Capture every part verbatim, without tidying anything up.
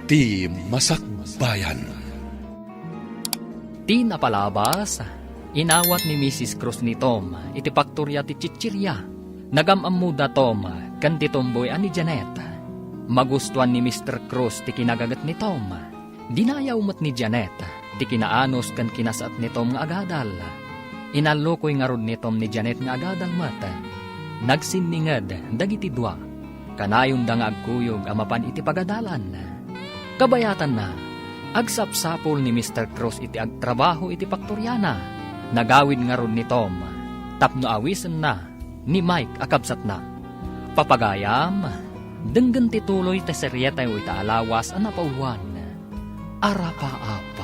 Ti Masakbayan. Ti napalabas, inawat ni Misis Cruz ni Tom iti paktoria ti chichiria. Nagam-ammoda Tom ken ti tomboy a ni Janet. Magustuan ni Mister Cruz ti kinagaget ni Tom. Dinayaw met ni Janet ti kinaanus ken kinasaet ni Tom nga agadal. Inallukoy ngarud ni Tom ni Janet nga agadal met. Nagsinninged dagiti dua. Kanayonda nga agkuyog a mapan iti pagadalan. Kabayatanna, agsapsapul ni Mister Cruz iti agtrabaho iti paktoriana. Nagawid ngarud ni Tom tapno awisenna ni Mike a kabsatna. Papagayam, denggen ti tuloy ti serietayo ita a lawas a napauluan. Arapaap,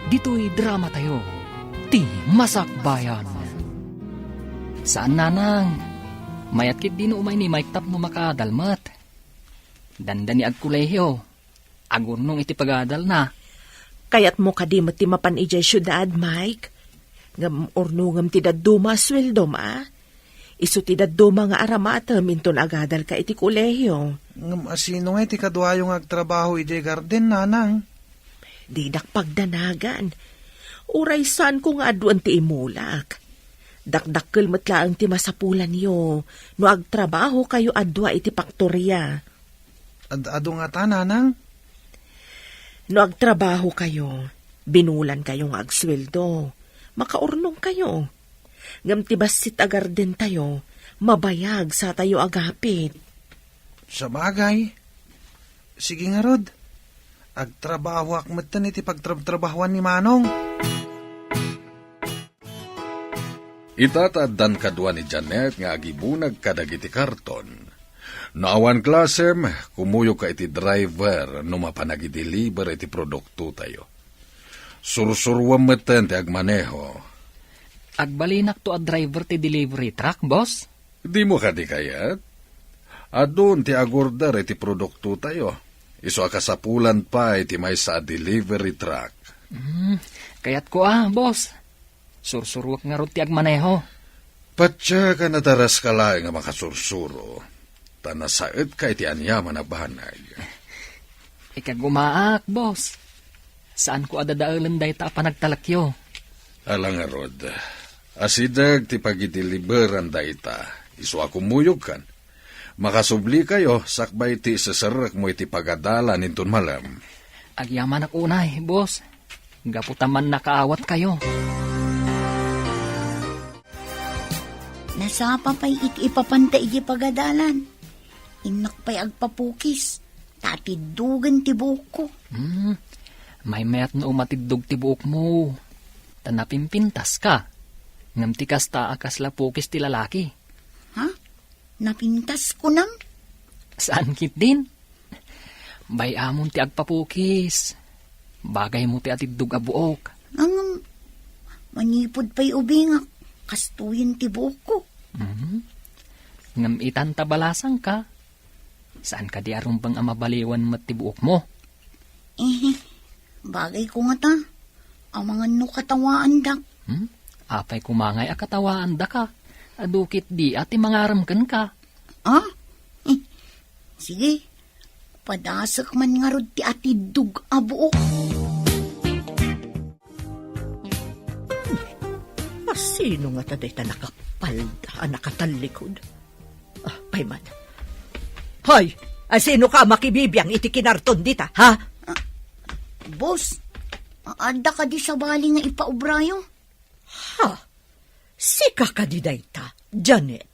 ditoy dramatayo, ti Masakbayan. Saan, nanang. Mayat ketdino umay ni Mike tapno makaadal met. Dandani agkolehio. Agurnong iti pagadalna. Kayatmo kadi met ti mapan idiay siudad, Mike? Ngem urnongem ti dadduma a sueldom, a? Isu ti dadduma nga aramatem inton agadalka iti kolehio. Ngem asino nga iti kaduayo nga agtrabaho idiay garden, nanang? Didak pagdanagan. Uray saanko nga aduen ti imulak. Dakdakkel met laeng ti masapulanyo no agtrabahokayo a dua iti paktoria. Ad-adu ngata, nanang? No agtrabahokayo, binulankayo nga agsueldo, makaurnongkayo. Ngem ti bassit a gardentayo, mabayag satayo agapit. Sabagay. Sige ngarud. Agtrabahoak metten iti pagtrabtrabahoan ni Manong. Ita ta addan kadua ni Janet nga agibunag kadagiti karton. No awan klasem, kumuyogka iti driver no mapan agideliver iti produktotayo. Sursuruem metten ti agmaneho. Agbalinakto a driver ti delivery truck, boss? Dimo kadi kayat? Adun ti agorder iti produktotayo. Isu a kasapulan pay ti maysa a delivery truck. Hmm, kayatko a, boss. Sursuruek ngarud ti agmaneho. Patiek a nadaraska laeng a makasursuro, ta nasaetka iti aniaman a banag. Ikagumaak, boss. Saanko a dadaelen dayta a panagtalekyo. Ala ngarud, asideg ti pagideliveran dayta, isu a kumuyogkan. Makasublikayo sakbay ti iseserrekmo iti pagadalan inton malem. Agyamanak unay, boss. Gapu ta mannakaawatkayo. Nasapa pay iti ipapanta iti pagadalan. Innak pay agpapukis, ta atiddogen ti buokko. Hmm, maymayat no umatiddog ti buokmo, ta napimpintaska. Ngem ti kasta a kasla pukis ti lalaki. Ha? Napintas kunam? Saan ketdin? Bay-amon ti agpapukis. Bagaymo ti atiddog a buok. Ngem, manipud pay ubingak, kastoyen ti buokko. Mhm. Ngem itan ta balasangka, saan kadi a rumbeng a mabaliwan met ti buokmo? Eh, bagayko ngata. Amangan no katawaandak. Hmm? Apay koma ngay a katawaandaka? Adu ketdi a ti mangarem kenka. Ah? Eh, sige. Padasek man ngarud ti atiddog a buok. Asino ngata dayta nakapalda a nakatallikod? Ah, pay man. Hoy, asino ka a makibibiang iti kinarton dita, ha? Ah, boss, adda kadi sabali nga ipaobrayo? Ha? Sika kadi dayta, Janet?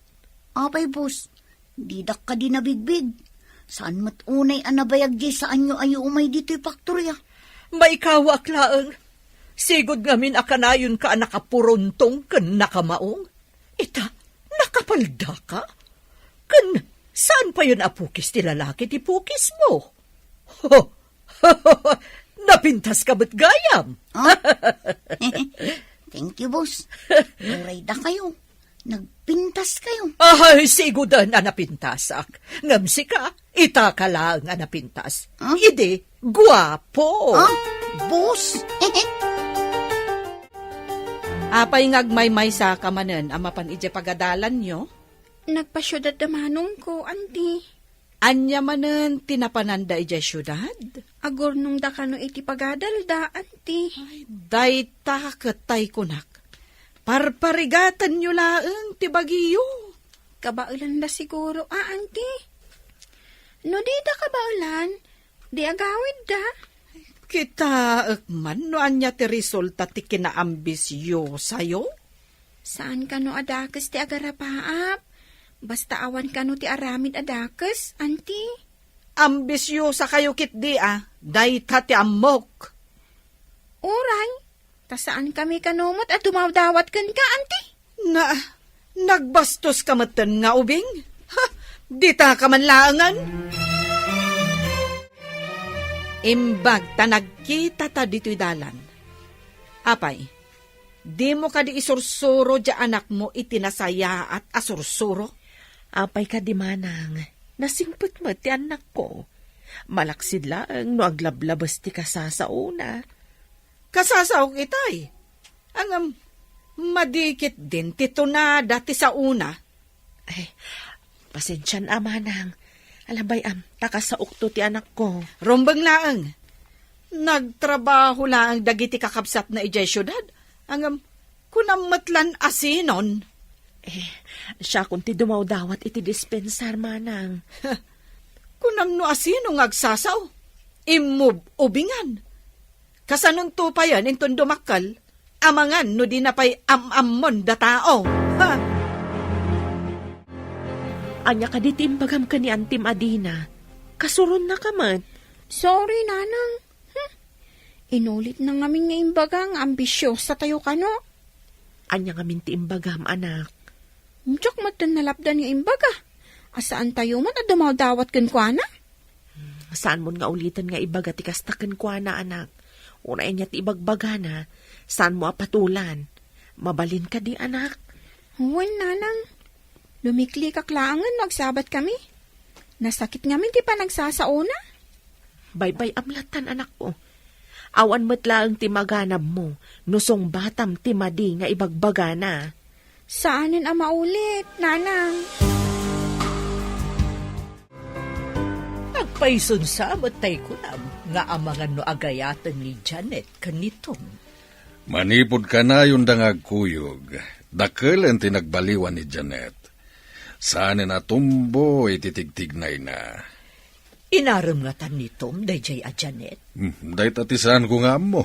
Apay, boss, didak kadi nabigbig. Saan met unay a nabayag diay saanyo a umay ditoy paktoria? Maikawaak laeng. Sigud ngamin a kanayonka a nakapuruntong ken nakamaong. Ita, nakapaldaka? Ken saan payen a pukis ti lalaki ti pukismo? Ho! Napintaska met gayam. Ah? Thank you, boss. Uray dakayo, nagpintaskayo. Ay, siguden a napintasak. Ngem sika, itaka laeng a napintas. Ah? Idi, guapo. Ah, boss? Apay nga agmaymaysaka manen a mapan idiay pagadalanyo? Nagpasiudad da manongko, anti. Ania manen ti napananda idiay siudad? Agurnongda kano iti pagadalda, anti. Ay, dayta ket tay kunak. Parparigatenyo laeng ti bagiyo. Kabaelanda siguro, a, anti. No dida kabaelan, di agawidda. Kitaek man no ania ti resulta ti kinaambisyosayo. Saan kano a dakes ti agarapaap. Basta awan kano ti aramid a dakes, anti. Ambisyosa kayo ketdi a, dayta ti ammok. Uray, ta saan kami kano met a dumawdawat kenka, anti? Na, nagbastos ka metten nga ubing? Ha, dita ka man laengen? Imbag ta nagkita ta ditoy dalan. Apay, dimo kadi isursuro diay anakmo iti nasayaat a sursuro? Apay kadi, manang, nasingpet met ti annakko. Malaksid laeng no aglablabes ti kasasaona. Kasasaok itay. Ngem, madi ketdin ti tunada ti saona. Ay, pasensian a, manang. Alabay, am, ta kasaokto ti anakko. Rumbeng laeng. Nagtrabaho laeng dagiti kakabsatna idiay siudad. Ngem, kunam met lan a sinon. Eh, siakon ti dumawdawat iti dispensar, manang. Kunam no a sino nga agsasao? Immub-ubingan. Kasanonto payen inton dumakkel, amangan no dina pay am-ammon da tao. Ha? Ania kadi ti imbagam ken ni Antim a dina? Kasuronna ka met. Sorry, Nanang. Hmm. Inulitna ngamin nga imbaga nga ambisyosatayo kano. Ania ngamin ti imbagam, anak? Diak met nalapdan nga imbaga. A saantayo met a dumawdawat kenkuana? Saanmon nga uliten nga ibaga ti kasta kenkuana, anak. Uray ania ti ibagbagana, saanmo a patulan. Mabalin kadi, anak? Wen, Nanang. Lumiklikak laengen no agsabat kami. Nasakit ngamin ti panagsasaona. Baybay-am lattan, anakko. Awan met laeng ti maganabmo no sungbatam ti madi nga ibagbagana. Saanen a maulit, Nanang. Agpayson sa met tay kunam nga amangan no agayaten ni Janet ken ni Tom. Manipud kanayonda nga agkuyog, dakelen ti nagbaliwan ni Janet. Saanen a tumboy ti tigtignayna. Inarem ngatan ni Tom daydiay a Janet? Hmm, dayta ti saanko nga ammo.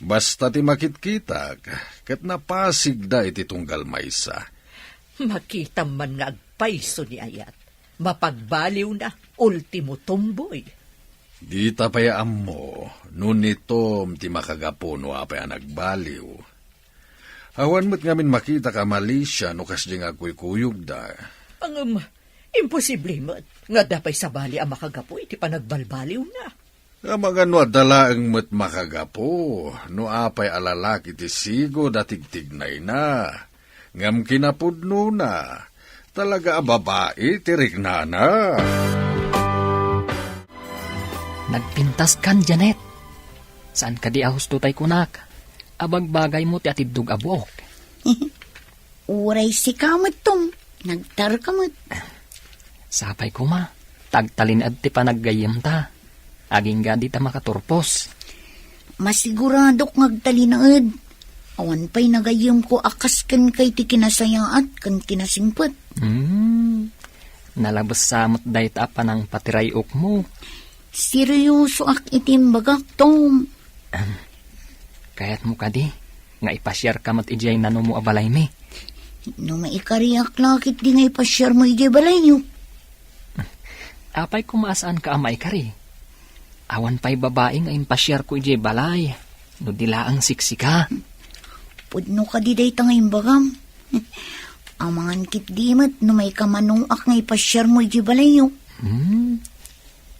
Basta ti makitkitak, ket napasigda iti tunggal maysa. Makitam man nga agpayso ni ayat. Mapagbaliwna, ultimo tumboy. Dita pay ammo no ni Tom ti makagapu no apay a nagbaliw. Awan met ngamin makitak a malisia no kasdi nga agkuykuyogda. Ngem, imposible met nga adda pay sabali a makagapu iti panagbalbaliwna. Amangan no adda laeng met makagapu no apay a lalaki ti sigud a tigtignayna. Ngem kinapudnona, talaga a babai ti riknana. Nagpintaskan, Janet. Saan kadi a husto tay kunak? Abagbagaymo ti atiddog a buok. Uray sika met, Tom. Nagtarka met. Sapay koma, ta agtalinaed ti panaggayyemta. Agingga dita makaturpos. Masiguradok nga agtalinaed. Awan pay nagayyemko a kas kenka iti kinasayaat ken kinasingpet. Hmm. Nalabes sa met dayta a panangpatiray-okmo. Seryosoak iti imbagak, Tom. Ahem. Kayatmo kadi nga ipasiarka met idiay nanumo a balaymi? No maikariak la ketdi nga ipasiarmo idiay balayyo. Apay koma a saanka a maikari? Awan pay babai nga impasiarko idiay balay no di laeng siksika. Pudno kadi dayta nga imbagam? Amangan ketdi met no maikamanoak nga ipasiarmo idiay balayyo. Hmm.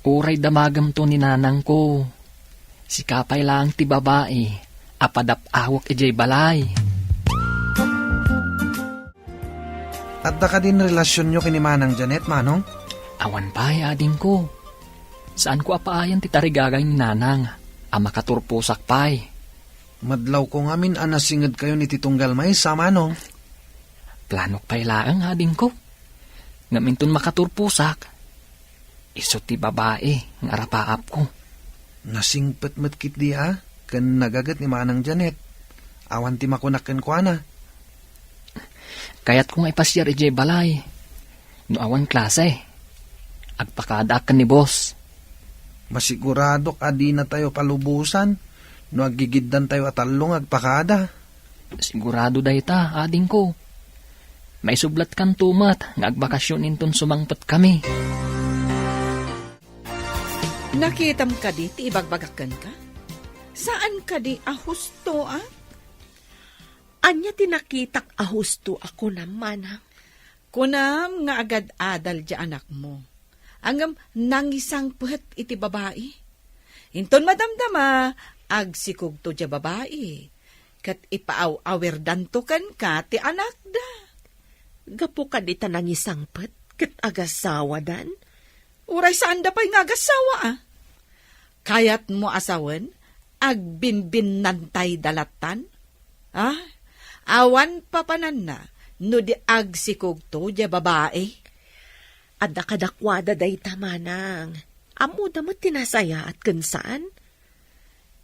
Uray damagemto ni nanangko. Sika pay laeng ti babai a padap-awek idiay balay. Adda kadin relasionyo ken ni Manang Janet, Manong? Awan pay, adingko. Saanko a paayen ti tarigagay ni Nanang a makaturposak pay. Madlawko ngamin a nasingedkayon iti tunggal maysa, Manong. Planok pay laeng, adingko. Ngem inton makaturposak, isu ti babai nga arapaapko. Nasingpet met ketdi a, ken nagaget ni Manang Janet. Awan ti makunak kenkuana. Kayatko nga ipasiar idiay balay. No awan klase, agpakadaak ken ni boss. Masiguradok a dinatayo palubosan no aggigiddantayo a tallo nga agpakada. Sigurado dayta, adingko. Maisublatkanto met nga agbakasyon inton sumangpetkami. Nakitam kadi ti ibagbagak kenka? Saan kadi a husto, a? Ania ti nakitak a husto a kunam, manang? Kunam nga agad-adal diay anakmo. Ngem nangisangpet iti babai. Inton madamdama, agsikugto diay babai, ket ipaaw-awirdanto kenka ti anakda. Gapu kadi ta nangisangpet ket agasawadan? Uray saanda pay nga agasawa, a? Kayatmo a sawen, agbinbinnantayda lattan? A? Awan papananna no di agsikugto diay babai? Adda kadakuada dayta, manang. Ammoda met ti nasayaat ken saan?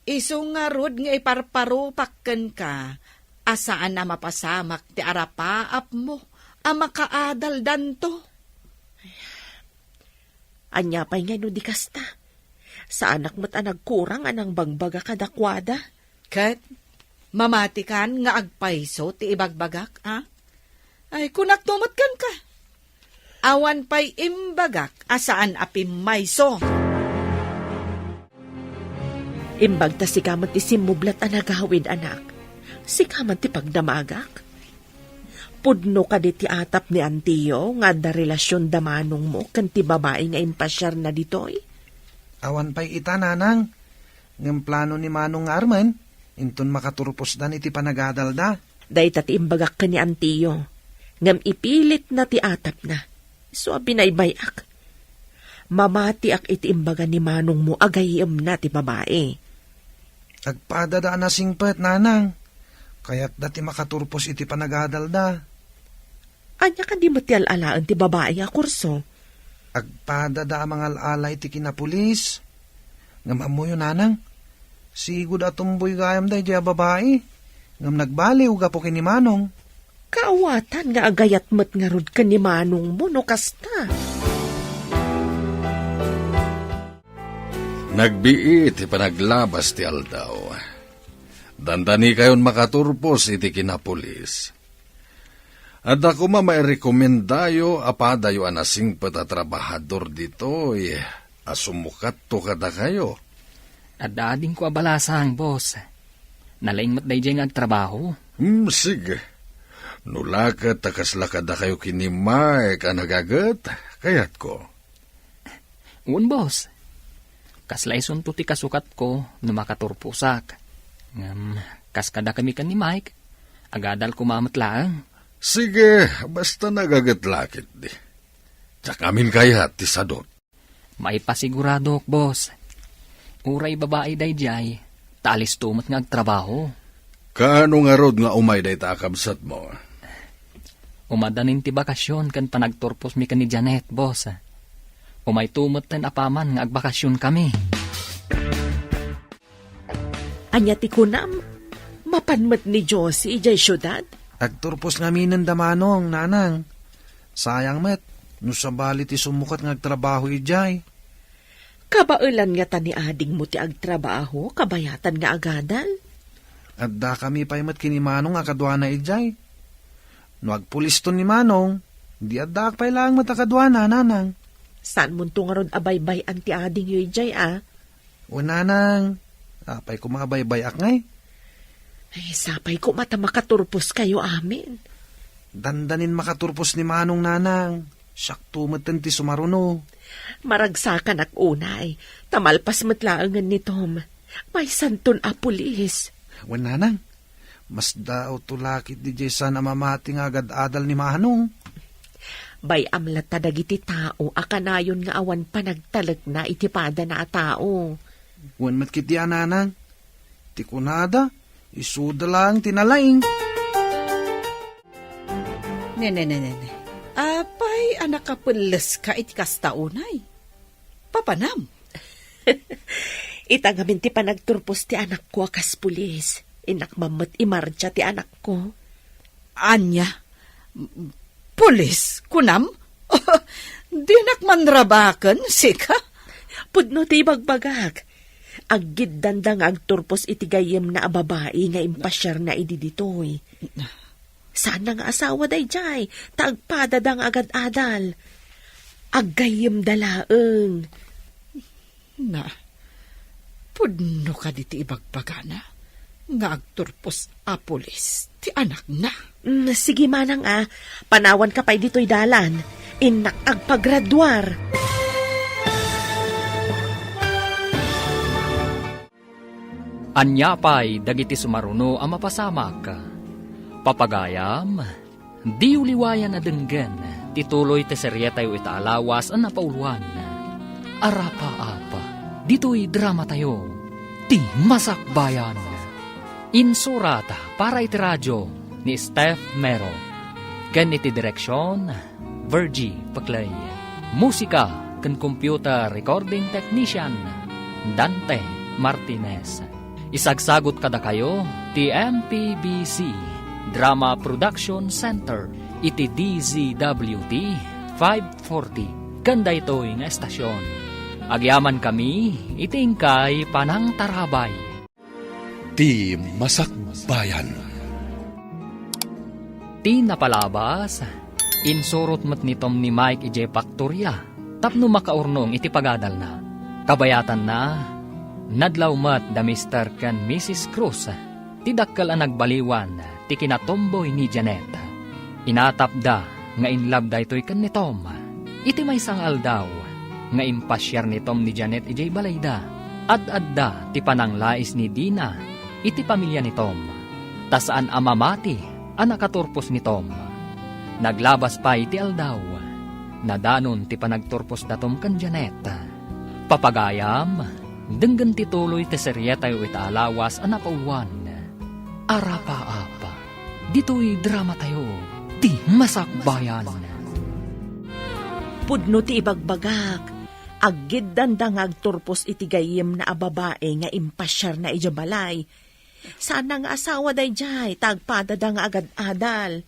Isu ngarud nga iparparupak kenka a saan a mapasamak ti arapaapmo a makaadaldanto. Ania pay ngay no di kasta? Saanak met a nagkurang a nangbagbaga kadakuada. Ket mamatikan nga agpayso ti ibagbagak, a? Ay, kunakto met kenka. Awan pay imbagak a saan a pimmayso. Imbag ta sika met ti simmublat a nagawid, anak. Sika man ti pagdamagak. Pudno kadi ti atap ni Antio nga adda relasion da manongmo ken ti babai nga impasiarna ditoy? Awan pay ita, nanang. Ngem plano ni Manong nga armen, inton makaturposdan iti panagadalda. Dayta ti imbagak ken ni Antio, ngem ipilitna ti atapna. Isu a binaybay-ak. Mamatiak iti imbaga ni manongmo a gayyemna ti babai. Agpadada a nasingpet, nanang. Kayatda ti makaturpos iti panagadalda. Ania kadi met ti al-alaen ti babai a kurso? Agpadada a mangal-ala iti kinapulis. Ngem ammoyo, nanang, sigud a tumboy gayam daydiay a babai. Ngem nagbaliw gapu ken ni Manong. Kaawatan nga agayat met ngarud ken ni manongmo no kasta. Nagbiit ti panaglabas ti aldaw. Dandanikayon makaturpos iti kinapulis. Adda koma mairekomendayo a padayo a nasingpet a trabahador ditoy a sumukatto kadakayo. Adda adingko a balasang, boss. Nalaing met daydiay nga agtrabaho. Hmm, sige. No la ket ta kasla kadakayo ken ni Mike a nagaget, kayatko. Wen, boss. Kasla isunto ti kasukatko no makaturposak. Ngem, kas kadakami ken ni Mike, agadal koma met laeng. Sige, basta nagaget la ketdi. Diak amin kayat ti sadot. Maipasiguradok, boss. Uray babai daydiay, ta alisto met nga agtrabaho. Kaano ngarud nga umay dayta a kabsatmo? Umadanin ti bakasion ken panagturposmi ken ni Janet, boss. Umayto metten apaman nga agbakasionkami. Ania ti kunam? Mapan met ni Josie idiay siudad? Agturpos ngaminen da Manong, nanang. Sayang met, no sabali ti sumukat nga agtrabaho idiay. Kabaelan ngata ni adingmo ti agtrabaho, kabayatan nga agadal? Addakami pay met ken ni Manong a kaduana idiay. No agpuliston ni Manong, di addaak pay laeng met a kaduana, nanang. Saanmonto ngarud a baybay-an ti adingyo idiay, a? Wen, nanang, apay koma a baybay-ak ngay? Ay, sapay koma ta makaturposkayo amin. Dandanin makaturpos ni Manong, nanang. Siakto metten ti sumaruno. Maragsakanak unay, ta malpas met laengen ni Tom. Maysanton a pulis. Wen, nanang, masdaawto la ketdi diay saan a mamati nga agad-adal ni Manong. Bay-am latta dagiti tao a kanayon nga awan panagtalekna iti padana a tao. Wen met ketdi a, nanang. Ti kunada, isuda laeng ti nalaing. Ne, ne, ne, ne, ne. Apay a nakapelleska iti kasta unay? Papanam? Ita ngamin ti panagturpos ti anakko a kas pulis. Innak man met imartsa ti anakko. Ania? Pulis, kunam? Dinak man rabaken, sika? Pudno ti ibagbagak. Aggiddanda nga agturpos iti gayyemna a babai nga impasiarna idi ditoy. Saan na nga asawa daydiay, ta agpadada nga agad-adal. Aggayyemda laeng. Na, pudno kadi ti ibagbagana nga agturpos a pulis ti anakna? Mm, sige manang a, panawanka pay ditoy dalan. Innak agpagraduar. Ania pay dagiti sumaruno a mapasamak? Papagayam, diyo liwayan a denggen ti tuloy ti serietayo ita a lawas a napauluan, Arapaap, ditoy dramatayo, Ti Masakbayan. Insurat para iti radio ni Steph Mero, ken iti direksion, Virgie Peclay. Musika ken computer recording technician, Dante Martinez. Isagsagut kadakayo ti M P B C Drama Production Center iti D Z W T five forty ken daytoy nga estasion. Agyamankami iti inkay panangtarabay. Ti Masakbayan. Ti napalabas, insurot met ni Tom ni Mike idiay paktoria tapno makaurnong iti pagadalna. Kabayatanna, nadlaw met da Mister ken Missus Cruz, ti dakkel a nagbaliwan ti kinatumboy ni Janet. Inatapda nga in love daytoy ken ni Tom. Iti maysa nga aldaw nga impasiar ni Tom ni Janet idiay balayda, ad-adda ti pananglais ni Dina iti pamilya ni Tom, ta saan a mamati a nakaturpos ni Tom. Naglabas pay ti aldaw, nadanon ti panagturpos da Tom ken Janet. Papagayam, denggen ti tuloy ti serietayo ita a lawas a napauluan, Arapaap. Ditoy dramatayo, Ti Masakbayan. Pudno ti ibagbagak, aggiddanda nga agturpos iti gayyemna a babai nga impasiarna idiay balay. Saan na nga asawa daydiay, ta agpadada nga agad-adal.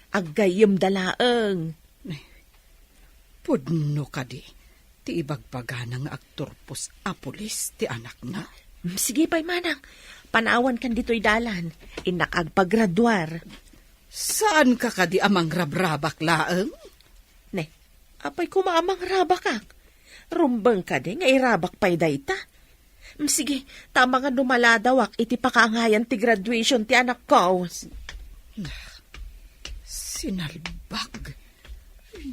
Aggayyemda laeng. Pudno kadi ti ibagbagana nga agturpos a pulis ti anakna? Mm, sige pay, manang. Panawankan ditoy dalan. Innak agpagraduar. Saanka kadi a mangrabrabak laeng? Ne, apay koma a mangrabakak? Rumbeng kadi nga irabak pay dayta? Mm, sige, ta amangan no maladawak iti pakaangayan ti graduation ti anakko. Sinalbag.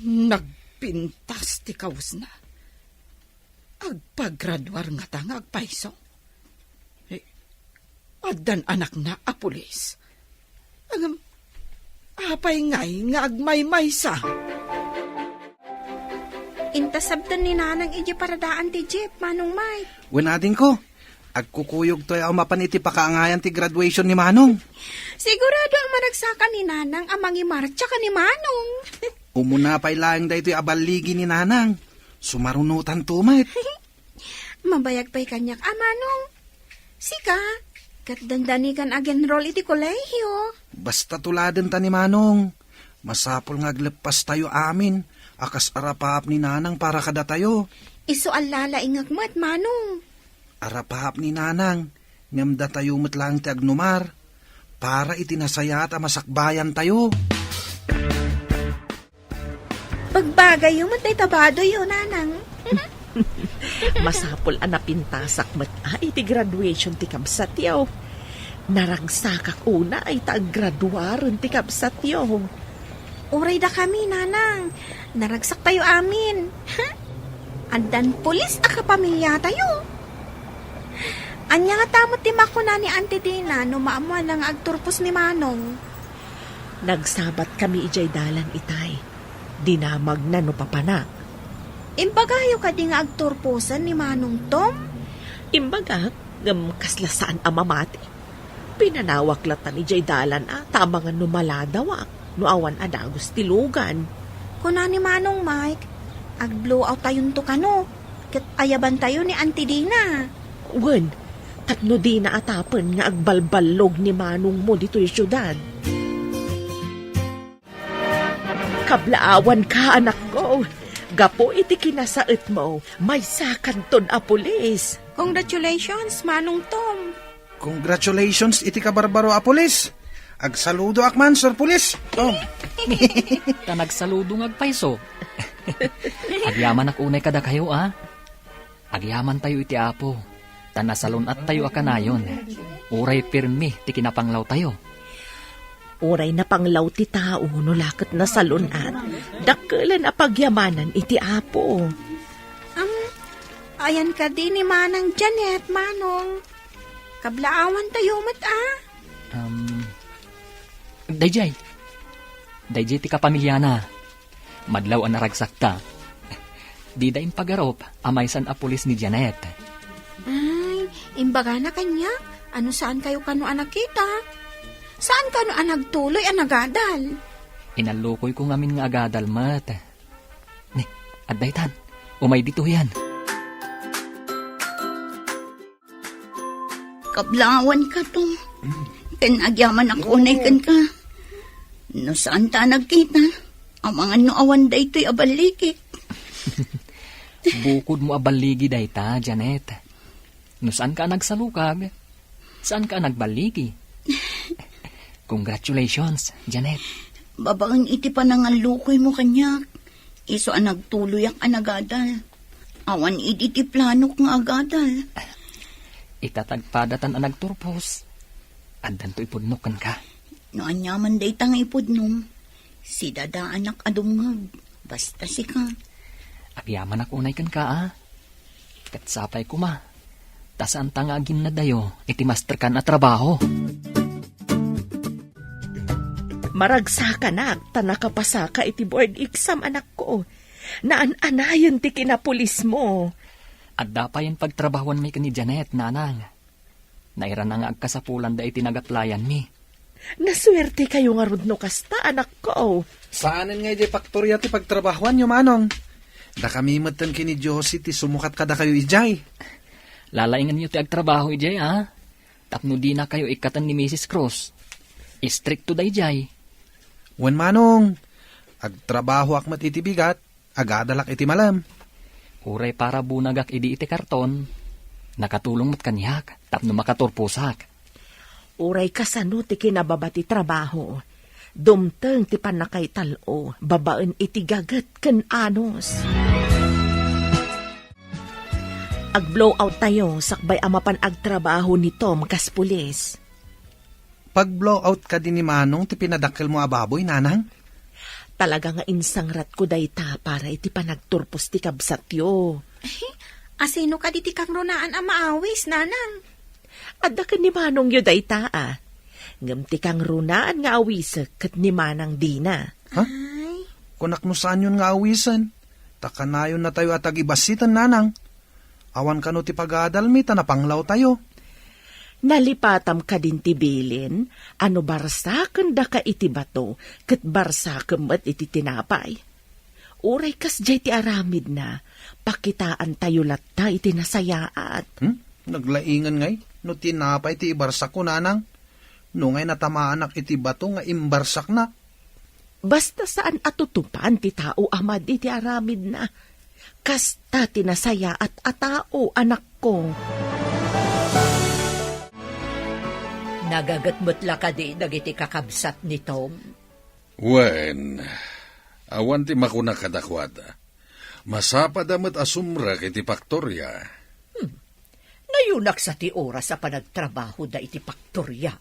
Nagpintas ti kawesna. Agpagraduar ngata nga agpayso? Eh, addan anakna a pulis. Ngem, apay ngay nga agmaymaysa? Intasabten ni Nanang idiay paradaan ti jeep, Manong Mike. Wen adingko, agkukuyogtoy a mapan iti pakaangayan ti graduation ni Manong. Sigurado a managsaka ni Nanang a mangimartsa ken ni Manong. Umuna pay laeng daytoy a balligi ni Nanang. Sumarunotanto met. Mabayag pay kaniak a, Manong. Sika, ket dandani kan ag-enroll iti kolehiyo. Basta tuladenta ni Manong. Masapul nga agleppastayo amin a kas arapaap ni Nanang para kadatayo. Isu a lalaingek met, Manong. Arapaap ni Nanang, ngem datayo met laeng ti agnumar para iti nasayaat a masakbayantayo. Pagbagayyo met dayta badoyyo, Nanang. Masapul a napintasak met a iti graduation ti kabsatyo. Naragsakak unay ta aggraduaren ti kabsatyo. Uray dakami, Nanang. Naragsaktayo amin. Addan pulis a kapamiliatayo. Ania ngata met ti makuna ni Auntie Dina no maammoanna nga agturpos ni Manong? Nagsabatkami idiay dalan itay. Dinamagna no papanak. Imbagayo kadi nga agturposen ni Manong Tom? Imbagak, ngem kasla saan a mamati. Pinanawak latta idiay dalan a ta amangan no maladawak, no awan a dagus ti lugan. Kuna ni Manong Mike, agblowouttayonto kano, ket ayabantayo ni Auntie Dina. Wen, tapno dina atapen nga agbalballog ni manongmo ditoy siudad. Kablaawanka, anakko. Gapu iti kinasaetmo, maysakanton a pulis. Congratulations, Manong Tom. Congratulations iti kabarbaro a pulis. Agsaludoak man, Sir Pulis. Tom. Ta nagsaludo nga agpayso. Agyamanak unay kadakayo, a. Agyamantayo iti Apo, ta nasalun-attayo a kanayon, uray pirmi ti kinapanglawtayo. Uray napanglaw ti tao no la ket nasalun-at, dakkelen a pagyamanan iti Apo. Am, ayan kadi ni Manang Janet, Manong. Kablaawantayo met, a? Um, dayjay. Dayjay ti kapamiliana. Madlaw a naragsakta. Dida impagarup a maysan a pulis ni Janet. Ay, imbagana kaniak, a no saan kayo kano a nakita? Saan kano a nagtuloy a nagadal? Inallukoyko ngamin nga agadal met. Ni, adda itan. Umay ditoyan. Kablaawanka, Tom. Ken agyamanak unay kenka. No saanta a nagkita, amangan no awan daytoy a balligik. Bukodmo a balligi dayta, Janet. No saanka a nagsalukag, saanka a nagballigi. Congratulations, Janet. Babaen iti panangallukoymo kaniak, isu a nagtuloyak a nagadal. Awan idi ti planok nga agadal. Ita ta agpadatan a nagturpos, addanto ipudnok kenka. No aniaman dayta nga ipudnom, sidadaanak a dumngeg, basta sika. Agyamanak unay kenka, a. Ket sapay koma, ta saanta nga aginnadayo iti masterkan a trabaho. Maragsakanak ta nakapasaka iti board exam, anakko. Naan-anayen ti kinapulismo. Adda payen pagtrabahuanmi ken ni Janet, nanang. Nairana nga agkasapulanda iti nag-applyanmi. Nasuertekayo ngarud no kasta, anakko. Saanen nga idiay faktoria ti pagtrabahuanyo, manong. Dakami metten ken ni Josie ti sumukat kadakayo idiay. Lalaingenyo ti agtrabaho idiay, a? Tapno dinakayo ikkaten ni Misis Cruz. Istrikto daydiay. Wen, manong. Agtrabahoak met iti bigat. Agadalak iti malem. Uray para bunagak idi iti karton, nakatulong met kaniak tapno makaturposak. Uray kasano ti kinababa ti trabaho, dumteng ti pannakaital-o babaen iti gaget ken anus. Ag-blowout tayo sakbay a mapan agtrabaho ni Tom kas pulis. Pag-blowout kadi ni Manong ti pinadakkelmo a baboy, nanang? Talaga nga insangratko dayta para iti panagturpos ti kabsatyo. Asino kadi ti kangrunaan a maawis, nanang? Adda ken ni Manongyo dayta, a. Ngem ti kangrunaan nga awisek ket ni Manang dina. Ha? Ay. Kunak no saanyon nga awisen. Ta kanayonnatayo a tagibassiten, nanang. Awan kano ti pagadalmi ta napanglawtayo. Nalipatam kadin ti bilin a no barsakendaka iti bato, ket barsakem met iti tinapay. Uray kasdiay ti aramidna, pakitaantayo latta iti nasayaat. Hmm? Naglaingen ngay no tinapay ti ibarsakko, nanang? No ngay natamaanak iti bato nga imbarsakna. Basta saan a tutupan ti tao a madi ti aramidna. Kasta ti nasayaat a tao, anakko. Nagaget met la kadi dagiti kakabsat ni Tom? Wen, awan ti makuna kadakuada. Masapada met a sumrek iti paktoria. Hmm. Nayunak sa ti oras a panagtrabahoda iti paktoria.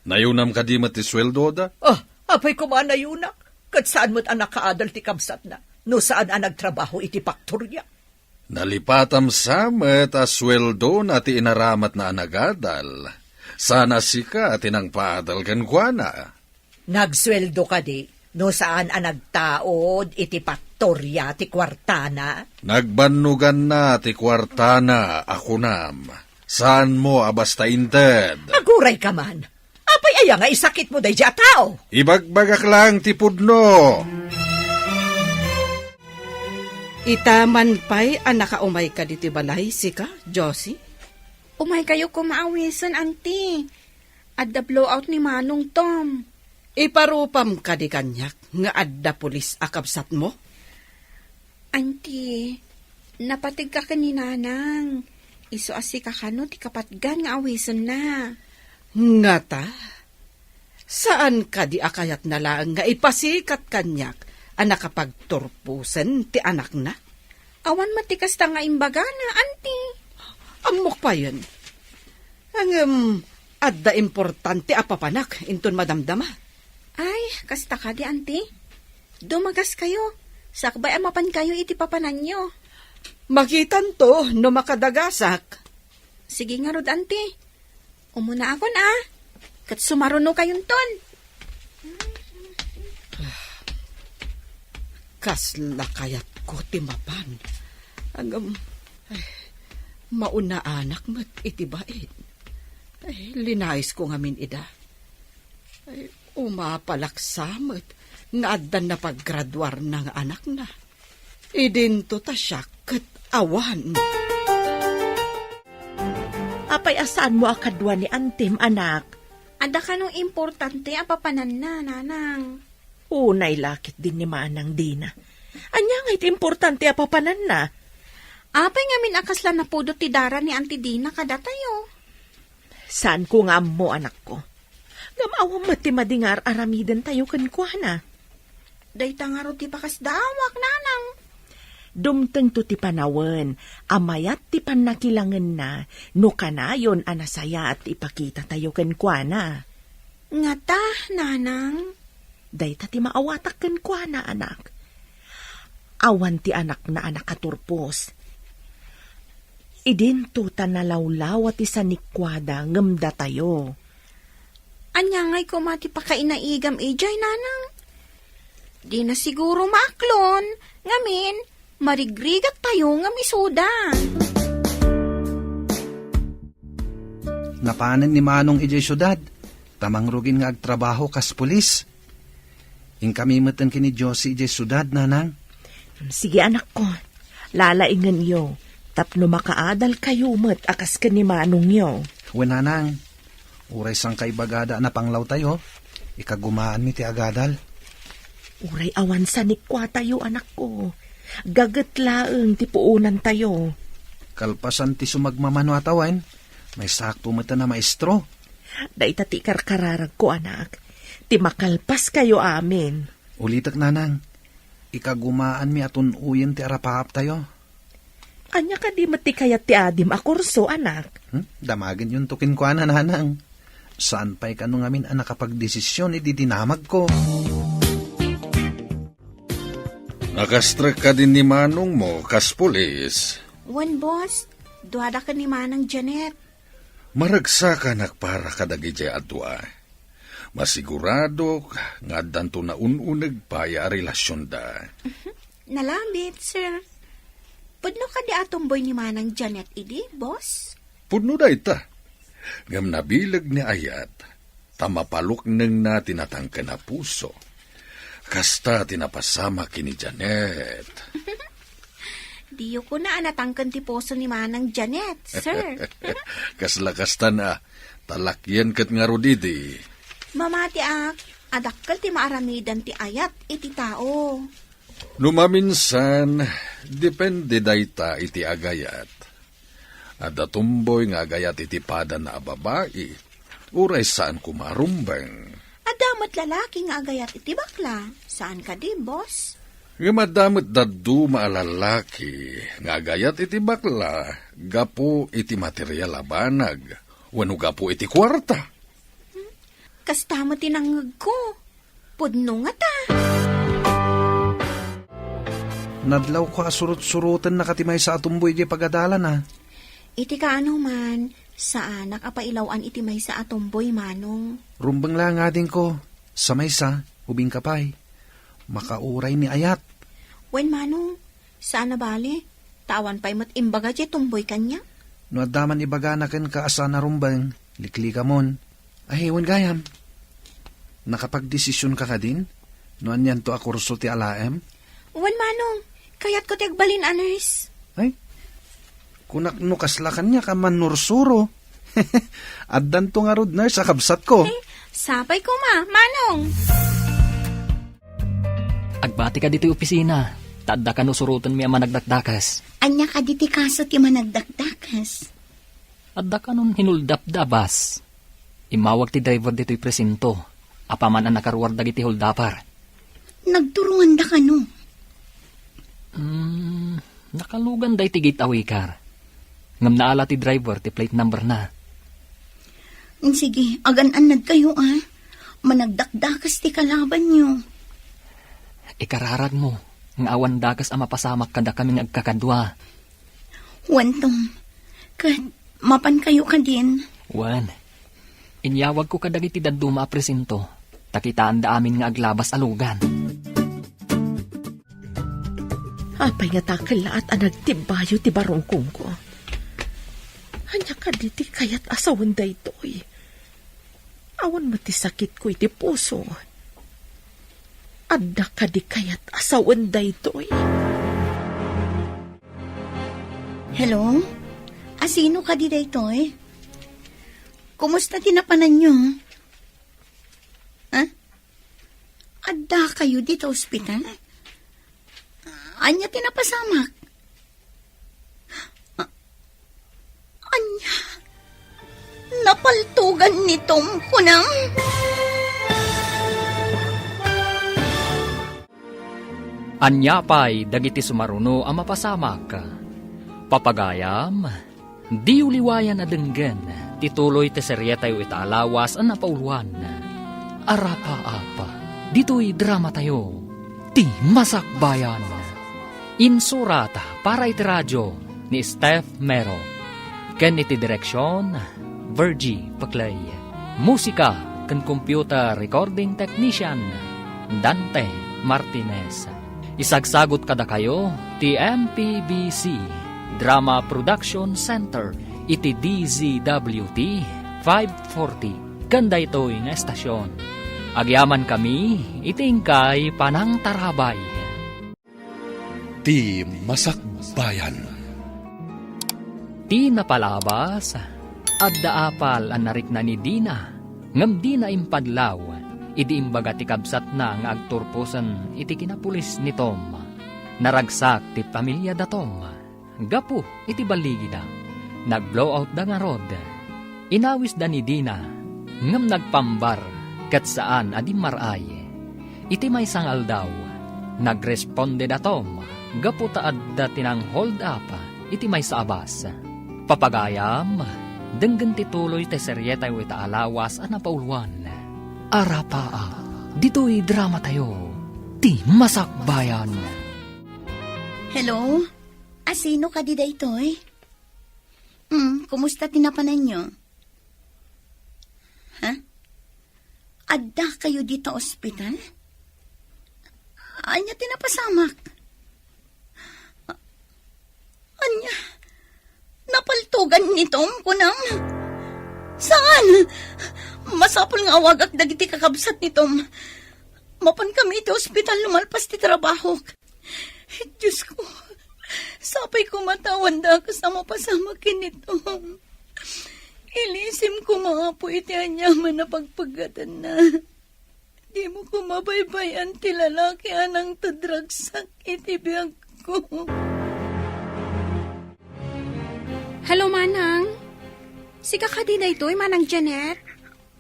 Nayunam kadi met ti sueldoda? Ah, apay koma a nayunak? Ket saan met a nakaadal ti kabsatna no saan a nagtrabaho iti paktoria. Nalipatam sa met a sueldona ti inaramatna a nagadal. Saan a sika ti nangpaadal kenkuana. Nagsueldo kadi no saan a nagtaud iti paktoria ti kuartana? Nagbannoganna ti kuartana a kunam. Saanmo a basta inted? Aguray ka man. Apay aya nga isakitmo daydi a tao? Ibagbagak laeng ti pudno. Ita man pay a nakaumay ka ditoy balay, sika, Josie? Umaykayo koma awisen, Auntie. Adda blowout ni Manong Tom. Iparupam kadi kaniak nga adda pulis a kabsatmo? Auntie, napategka ken ni Nanang. Isu a sika kano ti kapatgan nga awisenna. Ngata? Saan kadi a kayatna laeng nga ipasikat kaniak a nakapagturposen ti anakna? Awan met ti kasta nga imbagana, Auntie. Ammok payen. Ngem, adda importante a papanak inton madamdama. Ay, kasta kadi, Auntie? Dumagaskayo. Sakbay a mapankayo iti papananyo. Makitanto no makadagasak. Sige ngarud, Auntie. Umunaakon, a. Ket sumarunokayonton. Kasla kayatko ti mapan. Ngem, ay, maunaanak met iti bain. Ay, linayisko ngamin ida. Ay, umapalaksa met nga addan napaggraduarna nga anakna. Idinto ta siak ket awan. Apay a saanmo a kadua ni Auntiem, anak? Adda kano importante a papananna, Nanang? Unay la ketdin ni Manang Dina. Ania ngay ti importante a papananna? Apay ngamin a kasla napudot ti dara ni Auntie Dina kadatayo? Saanko nga ammo, anakko. Ngem awan met ti madi nga ar-aramidentayo kenkuana. Dayta ngarud ti pakasdaawak, Nanang. Dumtengto ti panawen a mayat ti pannakilangenna no kanayon a nasayaat ti ipakitatayo kenkuana. Ngata, Nanang? Dayta ti maawatak kenkuana, anak. Awan ti anakna a nakaturpos. Idinto ta nalawlawa ti sanikuada ngem datayo. Ania ngay koma ti pakainaigam idiay, Nanang? Dina siguro maaklon, ngamin, marigrigat tayo ngem isuda. Napanen ni Manong idiay siudad, ta mangrugin nga agtrabaho kas pulis. Inkami met ken ni Josie idiay siudad, Nanang. Sige, anakko. Lalaingenyo, tapno makaadalkayo met a kas ken ni manongyo. Wen, Nanang, uray sangkaibagada a napanglawtayo, ikagumaanmi ti agadal. Uray awan sanikuatayo, anakko, gaget laeng ti puonantayo. Kalpasan ti sumagmamano a tawen, maysakto met a maestro. Dayta ti ikarkararagko, anak, ti makalpaskayo amin. Ulitek, Nanang, ikagumaanmi a tun-oyen ti arapaaptayo. Ania kadi met ti kayat ti adim a kurso, anak? Hmm? Damagenyonto kenkuana, Nanang. Saan pay kano ngamin a nakapagdesisyon idi dinamagko. Nakastrek kadi ni manongmo kas pulis? Wen, boss. Duada ken ni Manang Janet. Maragsakanak para kadagidiay a dua. Masiguradok nga addanto naun-uneg pay a relasionda. Nalabit, sir. Pudno kadi a tumboy ni Manang Janet idi, boss? Pudno dayta. Ngem nabileg ni Ayat, ta mapaluknengna ti natangken a puso. Kasta ti napasamak ken ni Janet. Diyo kuna a natangken ti puso ni Manang Janet, sir. Kasla kasta na, ta lakyen ket ngarud idi. Mamatiak, a dakkel ti maaramiden ti ayat iti tao. No maminsan, depende dayta iti agayat. Adda tumboy nga agayat iti padana a babai, uray saan koma a rumbeng. Adda met lalaki nga agayat iti bakla, saan kadi, boss? Ngem adda met dadduma a lalaki nga agayat iti bakla gapu iti material a banag wenno gapu iti kuarta. Hmm? Kasta met ti nangngegko. Pudno ngata. Nadlawko a surot-surotennak ti maysa a tumboy idiay pagadalana. Iti kaano man, saanak a pailaw-an iti maysa a tumboy, Manong. Rumbeng la nga adingko, sa maysa, ubingka pay. Makauray ni ayat. Wen, Manong, saan a bale. Ta awan pay met imbaga diay tumboy kaniak. No adda man ibagana kenka a saan a rumbeng, liklikamon. Ay, wen gayam, nakapagdesisionka kadin? No anianto a kurso ti alaem? Wen, Manong, kayatko ti agbalin a nurse. Ay, Kunak no kasla kaniak a mannursuro. Addanto ngarud nurse a kabsatko. Eh, sapay koma, Manong. Agbati ka ditoy opisina, ta adda kano surotenmi a managdakdakes. Ania kadi ti kaso ti managdakdakes? Adda kanon hinuldapda a bus. Immawag ti driver ditoy presinto, apaman a nakaruar dagiti holdaper. Nagturonganda kano? Hmm, nakalugan daytoy gateway car. Ngem naala ti driver ti plate number na. Sige, agan-annad kayo, a. Managdakdakes ti kalabanyo. Ikararagmo nga awan dakes a mapasamak kadakami nga agkakadua. Wen, Tom, ket mapan kayo kadin? Wen, inyawagko kadagiti dadduma a presinto, ta kitaanda amin nga aglabas a lugan. Apay nga ta kellaat a nagtimbayo ti barungkongko? Ania kadi ti kayat a sawen daytoy? Awan met ti sakitko iti puso. Adda kadi kayat a sawen daytoy? Hello? Asino kadi daytoy? Kumusta ti napananyo? Ha? Adda kayo dita ospital? Ania ti napasamak? A-, ania? Napaltugan ni Tom, kunam? Ania pay dagiti sumaruno a mapasamak? Papagayam, diyo liwayan a denggen ti tuloy ti serietayo ita a lawas a napauluan. Arapaap, ditoy dramatayo, Ti Masakbayan. Insurat para iti radio ni Steph Mero, ken iti direksion, Virgie Peclay. Musika ken computer recording technician, Dante Martinez. Isagsagut kadakayo ti M P B C Drama Production Center iti D Z W T five forty ken daytoy nga estasion. Agyamankami iti inkay panangtarabay. Ti Masakbayan. Ti napalabas, adda apal a narikna ni Dina, ngem dina impadlaw idi imbaga ti kabsatna nga agturposen iti kinapulis ni Tom. Naragsak ti pamiliada Tom gapu iti balligida. Nag-blowout da ngarud. Inawisda ni Dina, ngem nagpambar ket saan a dimmar-ay. Iti maysa nga aldaw, nagresponde da Tom gapu ta adda ti nang-hold up iti maysa a bus. Papagayam, denggen ti tuloy ti serietayo ita a lawas a napauluan. Arapaa, ditoy dramatayo, Ti Masakbayan. Hello? Asino kadi daytoy? Hmm, kumusta ti napananyo? Ha? Adda kayo dita ospital? Ania ti napasamak? A-, ania? Napaltugan ni Tom, kunam? Saan? Masapul nga awagak dagiti kakabsat ni Tom. Mapan kami iti ospital no malpas ti trabahok. Diosko, sapay koma ta awan dakes a mapasamak ken ni Tom. Ilisim koma, Apo, iti aniaman a pagpeggetanna. Dimo koma baybay-an ti lalaki a nangted ragsak iti biagko. Hello, Manang. Sika kadi daytoy, Manang Janet?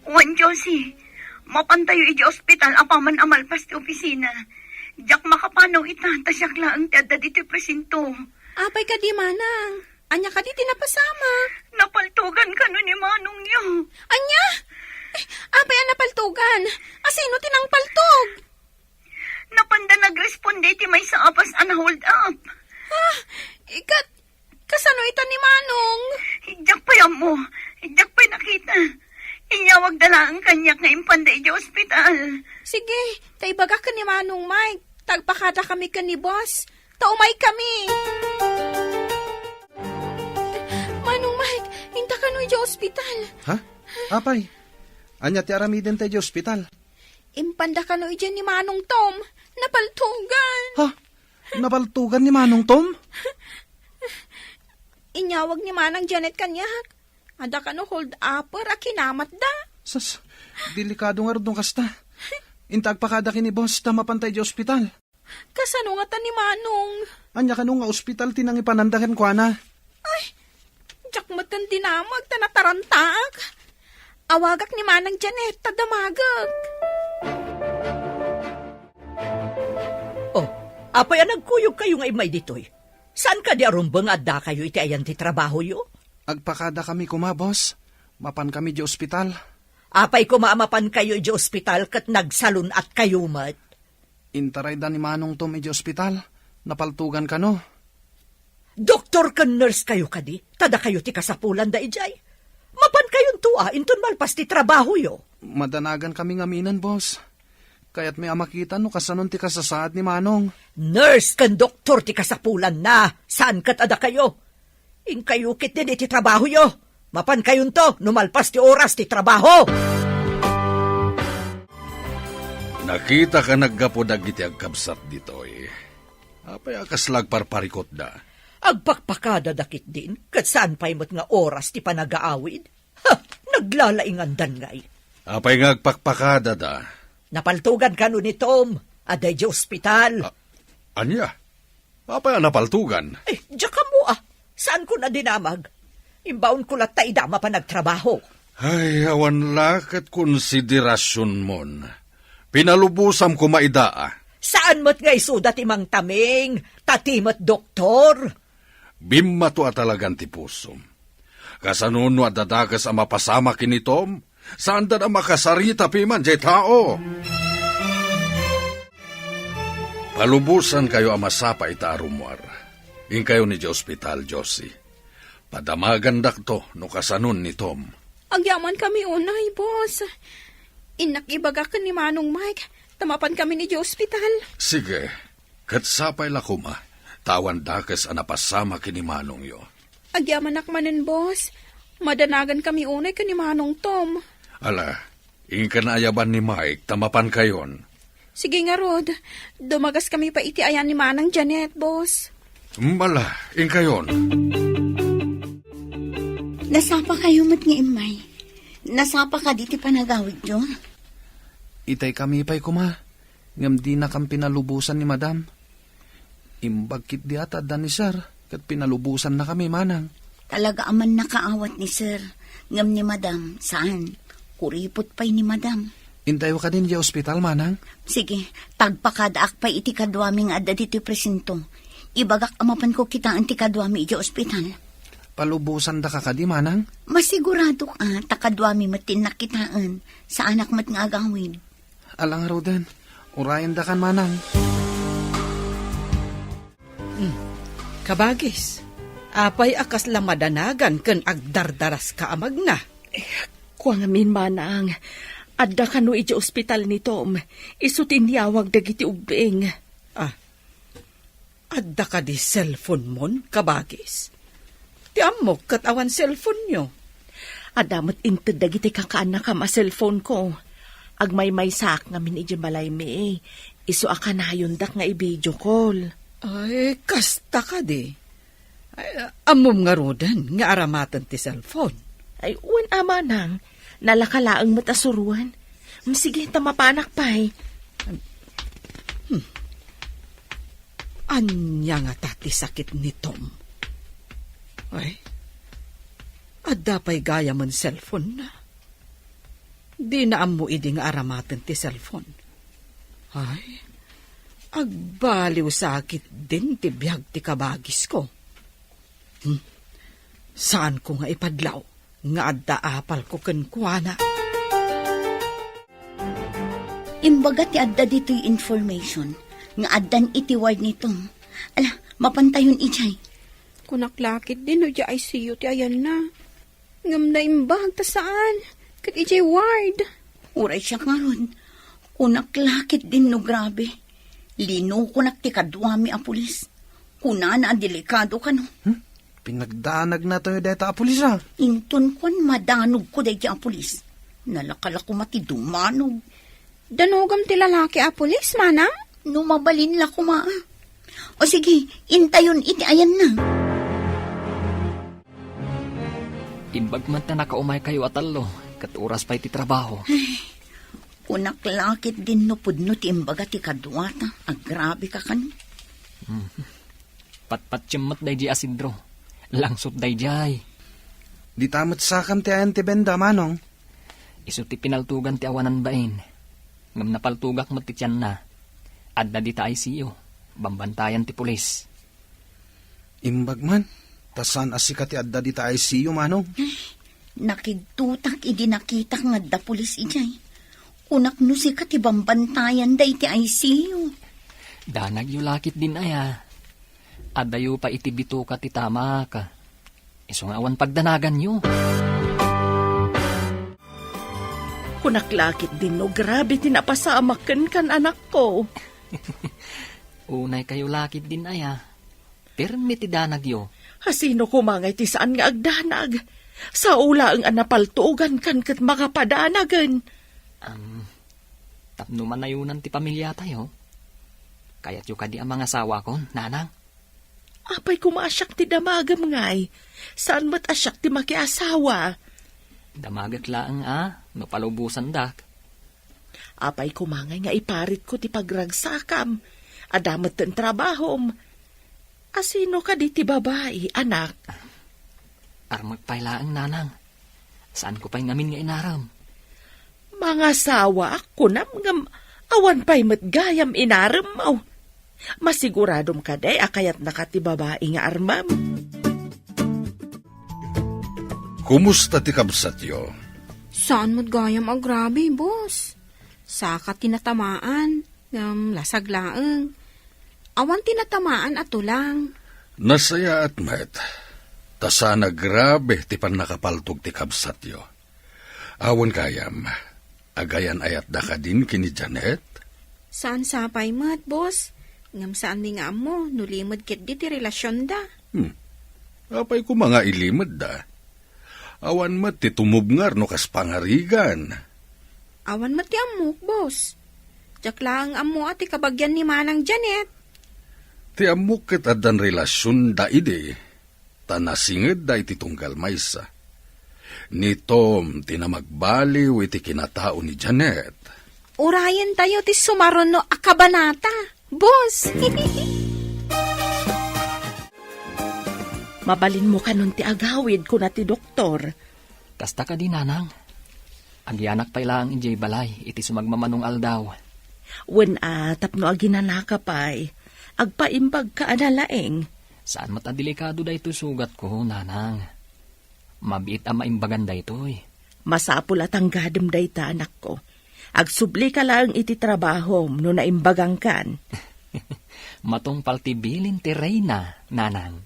Wen, Josie. Mapantayo idiay ospital apaman a malpas ti opisina. Diak makapanaw ita, ta siak laeng ti adda ditoy presinto. Apay kadi, Manang? Ania kadi ti napasamak? Napaltugan kano ni manongyo. Ania? Eh, apay a napaltugan? Asino ti nangpaltog? Napanda nagresponde iti maysa a bus a na-hold up. Ah, ikat, kasano ita ni Manong? Diak pay ammo, diak pay nakita. Inyawagda laeng kaniak nga impanda idiay ospital. Sige, ta ibagak ken ni Manong Mike, ta agpakada kami ken ni boss. Ta umay kami. Manong Mike, inta kano idiay ospital? Ha? Apay, ania ti aramidenta idiay ospital? Impanda kano idiay ni Manong Tom. Napaltugan. Ha? Napaltugan ni Manong Tom? Inyawag ni Manang Janet kaniak. Adda kano hold-upper a kinamatda. Sus, delikado ngarud no kasta. Inta agpakada ken ni boss ta mapanta idiay ospital. Kasano ngata ni Manong? Ania kano nga ospital ti nangipananda kenkuana? Ay, diak met ken dinamag ta natarantaak. Awagak ni Manang Janet ta damagek. Oh, apay a nagkuyogkayo nga immay ditoy? Saan kadi a rumbeng nga addakayo iti ayan ti trabahoyo? Agpakadakami koma, boss. Mapankami idiay ospital. Apay koma a mapankayo idiay ospital ket nagsalun-atkayo met? Intarayda ni Manong Tom idiay ospital. Napaltogan kano. Doktor ken nurse kayo kadi? Ta dakayo ti kasapulan da idiay. Mapankayonto a, inton malpas ti trabahoyo. Madanagan kami ngamin, boss. Kayatmi a makita no kasanon ti kasasaad ni Manong. Nurse ken doktor ti kasapulanna, saan ket a dakayo. Inkayo ketdin iti trabahoyo. Mapankayonto no malpas ti oras ti trabaho. Nakitak a naggapu dagiti agkabsat ditoy. Apay a kasla agparparikutda? Agpakpakadada ketdin, ket saan pay met nga oras ti panagaawid? Ha! Naglalaingandan ngay. Apay nga agpakpakadada? Napaltogan kano ni Tom, adda idiay ospital. A-, ania? Apay a napaltogan? Eh, diak ammo a. Saanko a dinamag? Imbaonko latta ida mapan agtrabaho. Ay, awan la ket konsiderasionmon. Pinalubosam koma ida a. Saan met nga isuda ti Mang Taming, ta ti met doktor? Bimmato a talagan ti pusom. Kasano no adda dakes a mapasamak ken ni Tom? Saanda a makasarita piman diay tao. Palubosankayo a masapa ita a rummuar. Inkayon idiay ospital, Josie. Padamagandakto no kasanon ni Tom. Agyamankami unay, boss. Innak ibagak ken ni Manong Mike, ta mapankami idiay ospital. Sige, ket sapay la koma, ta awan dakes a napasamak ken ni manongyo. Agyamanak manen, boss. Madanagankami unay ken ni Manong Tom. Ala, inka naayaban ni Mike ta mapankayon. Sige ngarud, dumagaskami pay iti ayan ni Manang Janet, boss. Mala, inkayon. Nasapakayo met nga immay. Nasapa kadi ti panagawidyo? Itay kami pay koma, ngem dinakam pinalubosan ni Madam. Imbag ketdi a ta adda ni Sir, ket pinalubosannakami, Manang. Talaga a mannakaawat ni Sir, ngem ni Madam, saan. Kuripot pay ni Madam. Intayo kadin idiay ospital, Manang? Sige, ta agpakadaak pay iti kaduami nga adda ditoy presinto. Ibagak a mapanko kitaen ti kaduami idiay ospital. Palubosandaka kadi, Manang? Masiguradok a, ta kaduami met ti innak kitaen. Saanak met nga agawid. Ala ngaruden, urayendakan, Manang. Hmm. Kabagis, apay a kasla madanagan ken agdardaraska a magna? Eh, kua ngamin, Manang, adda kano idiay ospital ni Tom, isu ti inyawag dagiti ubbing. Ah, adda kadi cellphone-mon, kabagis? Ti ammok ket awan cellphone-yo. Adda met inted dagiti kakaannakam a cellphone-ko. Agmaymaysaak ngamin idiay balaymi. Isu a kanayondak nga i-video call. Ay, kasta kadi. Ay, ammom ngaruden nga aramaten ti cellphone? Ay, wen a, Manang. Nalaka laeng met a suroen. Mm, sige, ta mapanak pay. Hmm. Ania ngata ti sakit ni Tom? Ay, adda pay gayamen cellphone-na. Dina ammo idi nga aramaten ti cellphone. Ay, agbaliw sa ketdin ti biag ti kabagisko. Hmm. Saanko nga ipadlaw nga adda apalko kenkuana. Imbaga ti adda ditoy information nga addan iti ward ni Tom. Ala, mapantayon idiay. Kunak la ketdin no idiay I C U ti ayanna. Ngem naimbag ta saan, ket idiay ward. Uray siak ngarud, kunak la ketdin no grabe. Linukonak ti kaduami a pulis. Kunana a delikado kano. Hmm? Pinagdanagna tayo dayta a pulis, a. Inton kuan madanogko daydi a pulis. Nalaka la koma ti dumanog. Danogam ti lalaki a pulis, Manang? No mabalin la koma, a. O sige, intayon iti ayanna. Imbag man ta nakaumaykayo a tallo, ket oras pay ti trabaho. Kunak la ketdin no pudno ti imbaga ti kaduata, agrabe ka kan. Mhm. Patpatiem met daydi asidro. Langsot daydiay. Dita met sakam ti ayan ti benda, Manong. Isu ti pinaltugan ti awanan bain. Ngem napaltugak met ti tianna. Adda dita I C U. Bambantayan ti pulis. Imbag man, ta saan a sika ti adda dita I C U, Manong? Nakigtutak idi nakitak nga adda pulis idiay. Kunak no sika ti bambantayan daydi I C U. Danagyo la ketdin aya. Addayo pay iti bituka ti tamak. Isu nga awan pagdanaganyo. Kunak la ketdin no grabe ti napasamak kenka, anakko. Unaykayo la ketdin aya. Pirmi ti danagyo. Asino koma ngay ti saan nga agdanag? Sao laeng a napaltugankan ket makapadanagen. Am, tapno manayonan ti pamiliatayo, kayatyo kadi a mangasawakon, Nanang? Apay koma a siak ti damagem ngay? Saan met a siak ti makiasawa? Damagek laeng a no palubosandak. Apay koma ngay nga iparitko ti pagragsakam? Adda metten trabahom. Asino kadi ti babai, anak? Armek pay laeng, Nanang. Saanko pay ngamin nga inarem. Mangasawaak, kunam, ngem awan pay met gayam inaremmo. Masiguradom kadi a kayatnaka ti babai nga armem? Kumusta ti kabsatyo? Saan met gayam agrabe, boss. Saka ti natamaan, ngem lasag laeng. Awan ti natamaan a tulang. Nasayaat met, ta saan a grabe ti pannakapaltog ti kabsatyo. Awan gayam, agayan-ayatda kadin ken ni Janet? Saan sapay met, boss. Ngem saanmi nga ammo no limed ketdi ti relasionda. Hmm. Apay koma nga ilimedda? Awan met ti tumubngar no kas pangarigan. Awan met ti ammok, boss. Diak laeng ammo a ti kabagian ni Manang Janet. Ti ammok ket addan relasionda idi, ta nasingedda iti tunggal maysa. Ni Tom ti namagbaliw iti kinatao ni Janet. Urayentayo ti sumaruno a kabanata, boss. Mabalinmo kanon ti agawid, kuna ti doktor. Kasta kadi, Nanang? Agyanak pay laeng idiay balay iti sumagmamanong aldaw. Wen a, tapno aginanaka pay, agpaimbagka a nalaing. Saan met a delikado daytoy sugatko, Nanang. Mabiit a maimbagan daytoy. Masapul a tanggadem dayta, anakko. Agsublika laeng iti trabahom no naimbagangkan. Matungpal ti bilin ti reyna, Nanang.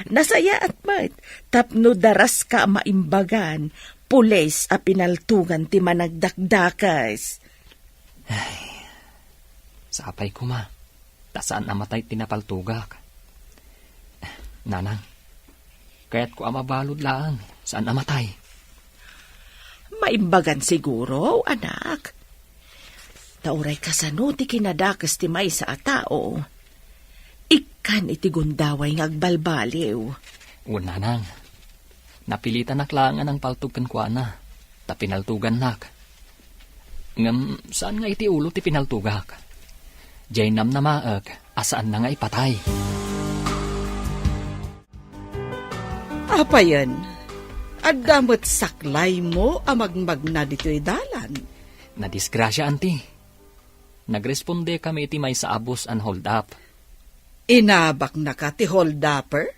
Nasayaat met, tapno daraska a maimbagan, pulis a pinaltugan ti managdakdakes. Ay, sapay koma, ta saan a matay ti napaltugak. Nanang, kayatko a mabalud laeng, saan a matay. Maimbagan siguro, anak. Ta uray kasano ti kinadakes ti maysa a tao, ikkan iti gundaway nga agbalbaliw. Wen, Nanang, napilitanak laeng a nangpaltog kenkuana, ta pinaltugannak. Ngem saan nga iti ulo ti pinaltugak. Diay namnamaek a saanna nga ipatay. Apayen, adda met saklaymo a magmagna ditoy dalan. Nadisgrasia, Auntie. Nagrespondekami iti maysa a bus a hold up. Inabaknaka ti hold upper?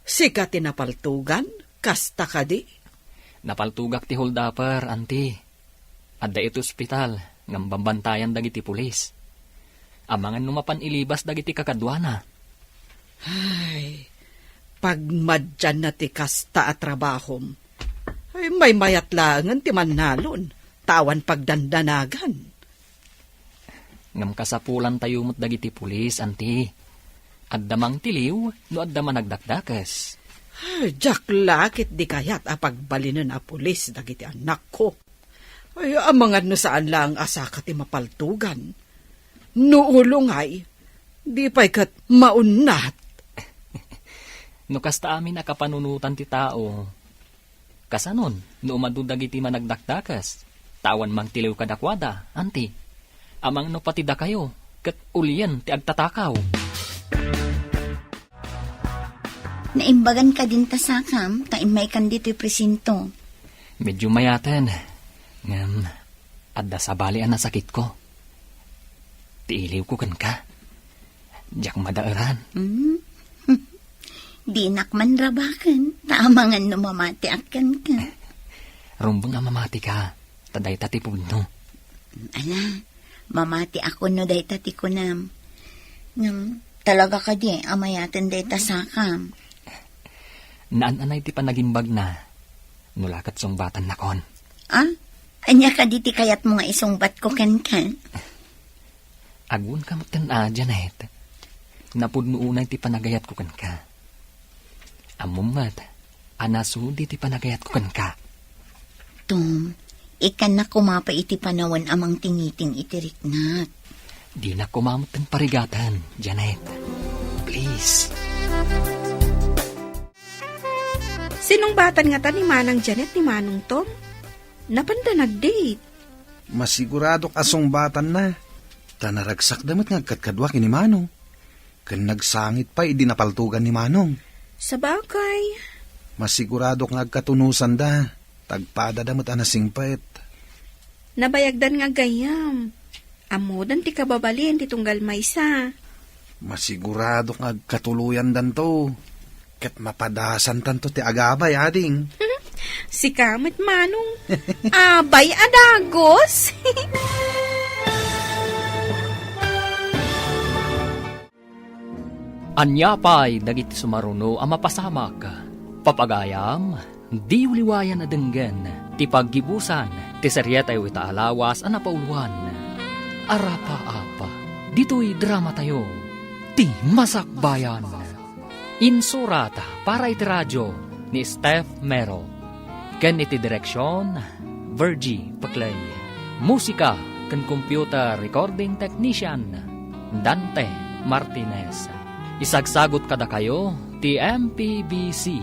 Sika ti napaltugan? Kasta kadi? Napaltugak ti hold upper, Auntie. Adda iti ospital, ngem bambantayan dagiti pulis. Amangan no mapan ilibas dagiti kakaduana. Ay, pagmadianna ti kasta a trabahom. Ay, maymayat laengen ti mannalon, ta awan pagdandanagan. Ngem kasapulantayo met dagiti pulis, Auntie. Adda mangtiliw no adda managdakdakes. Ay, diak la ketdi kayat a pagbalinen a pulis dagiti annakko. Ay, amangan no saan laeng a saka ti mapaltugan. No ulo ngay, di pay ket maunnat. No kasta amin a kapanunotan ti tao, kasanon no umadu dagiti managdakdakes, ta awan mangtiliw kadakuada, anti? Amangno pati dakayo, ket ulien ti agtatakaw. Naimbagan ka din ta sakam, ta immaykan ditoy presinto. Medyo mayaten, ngem adda sabali a nasakitko. Ti iliwko kenka. Diak madaeran. Hmm? Dinak man rabaken, ta amangan no mamatiak kenka. Rumbeng a mamatika, ta dayta ti pudno. Ala, mamatiak no dayta ti kunam. Ngem, talaga kadi a mayaten dayta sakam? Naan-anay ti panagimbagna, no la ket sungbatan-nakon. Ah? Ania kadi ti kayatmo nga isungbatko kenka? Agunka metten a, Janet. Napudno unay ti panagayatko kenka. Ammom met a nasudi ti panagayatko kenka. Tom, ikkannak koma pay iti panawen a mangtingiting iti riknak. Dinak koma metten parigaten, Janet. Please. Sinungbatan ngata ni Manang Janet ni Manong Tom? Napanda nag-date? Masiguradok a sungbatanna, ta naragsakda met nga agkadkadua ken ni Manong. Ken nagsangit pay idi napaltogan ni Manong. Sabagay. Masiguradok nga agkatunusanda, ta agpadada met a nasingpet. Nabayagdan nga aggayam. Ammodan ti kababalin ti tunggal maysa. Masiguradok nga agkatuloyandanto. Ket mapadasantanto ti agabay, ading. Sika met, Manong. Abay a dagus. Ania pay dagiti sumaruno a mapasamak? Papagayam, diyo liwayan a denggen ti paggibusan ti serietayo ita a lawas a napauluan. Arapaap, ditoy dramatayo, Ti Masakbayan. Insurat para iti radio ni Steph Mero. Ken iti direksion, Virgie Peclay. Musika ken computer recording technician, Dante Martinez. Isagsagut kadakayo ti M P B C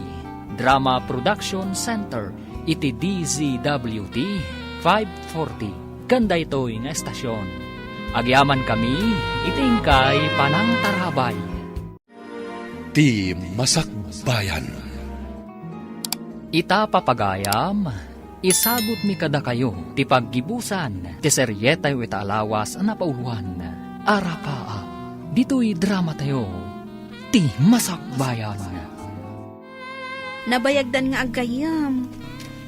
Drama Production Center iti D Z W T five forty ken daytoy nga estasion. Agyamankami iti inkay panangtarabay. Ti Masakbayan. Ita, papagayam, isagutmi kadakayo ti paggibusan ti serietayo ita a lawas a napauluan. Arapaap, ditoy dramatayo, Ti Masakbayan. Nabayagdan nga aggayam.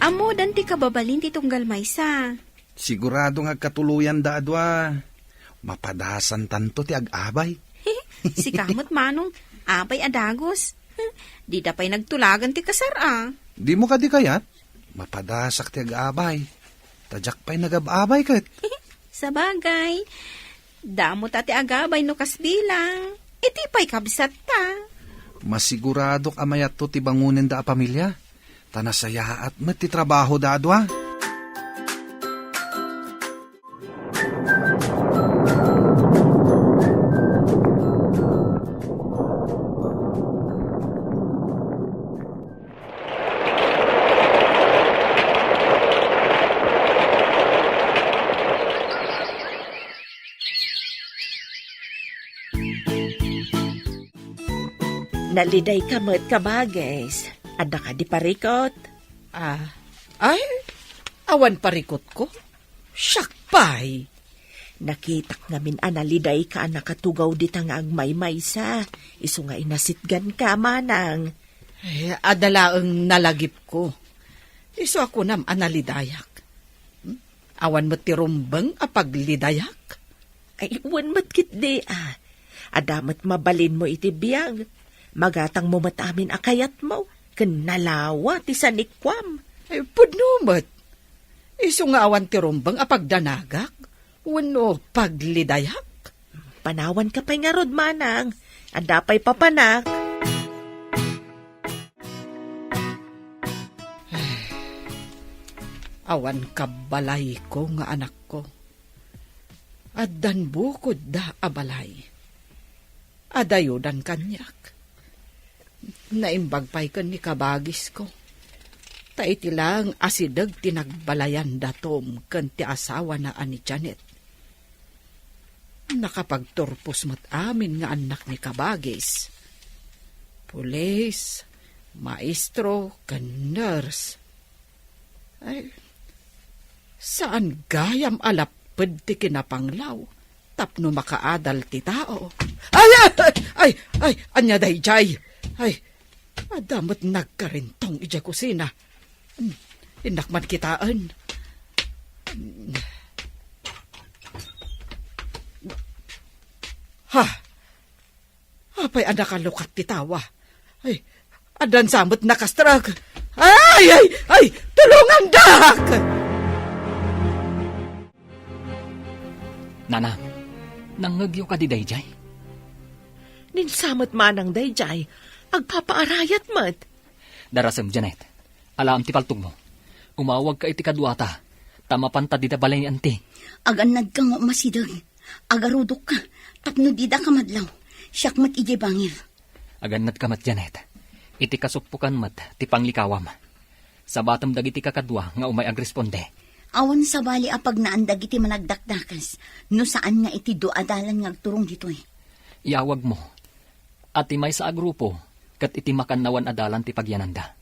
Ammodan ti kababalin ti tunggal maysa. Sigurado nga agkatuloyanda a dua. Mapadasantanto ti ag-abay. Sika met, Manong, abay a dagus. Dida pay nagtulagan ti kasar a. Dimo kadi kayat? Mapadasak ti ag-abay. Ta diak pay nagab-abay ket. Sabagay. Damo ta ti agabay no kasbilang. Iti pay kabsatta. Masiguradok a mayatto ti bangonenda a pamilia. Ta nasayaat met ti trabahoda a dua. Nalidayka met, kabagis. Adda kadi parikut? Ah, ay, awan parikutko. Siak pay. Nakitak ngamin a nalidayka a nakatugaw dita nga agmaymaysa. Isu nga inasitganka, manang. Eh, adda laeng nalagipko. Isu a kunam a nalidayak. Hmm? Awan met ti rumbeng a paglidayak? Ay, wen met ketdi, a. Adda met mabalinmo iti biag. Magatangmo met amin a kayatmo, ken nalawa ti sanikuam. Ay, pudno met. Isu nga awan ti rumbeng a pagdanagak, wenno paglidayak? Panawanka pay ngarud, manang. Adda pay papanak. Awan kabbalayko nga anakko. Addan bukodda a balay. Adayodan kaniak. Naimbag pay ken ni kabagisko. Ta iti laeng asideg ti nagbalayan da Tom ken ti asawana a ni Janet. Nakapagturpos met amin nga annak ni kabagis. Pulis, maestro, ken nurse. Ay, saan gayam a lapped ti kinapanglaw tapno makaadal ti tao. Ay, ay, ay, ay, ay, ania daydiay? Ay, adda met nagkarintong idiay kusina. Hmm, innak man kitaen. Ha? Apay a nakalukat ti tawa? Ay, addan sa met nakastrek. Ay, ay, ay, tulongandak! Nanang, nangngegyo kadi daydiay? Ninsamet manang daydiay, agpapaarayat met. Darasem, Janet. Alaem ti paltogmo. Umawagka iti kaduata, ta mapanta dida balay ni Anti. Agannadka nga umasideg. Agarudokka, tapno didaka madlaw. Siak met idiay bangir. Agannadka met, Janet. Iti kasuppokan met ti panglikawam. Sabatem dagiti kakadua nga umay agresponde. Awan sabali a pagnaan dagiti managdakdakes no saan nga iti dua a dalan nga agturong ditoy. Iyawagmo a ti maysa a grupo ket iti makannawan a dalan ti pagyananda.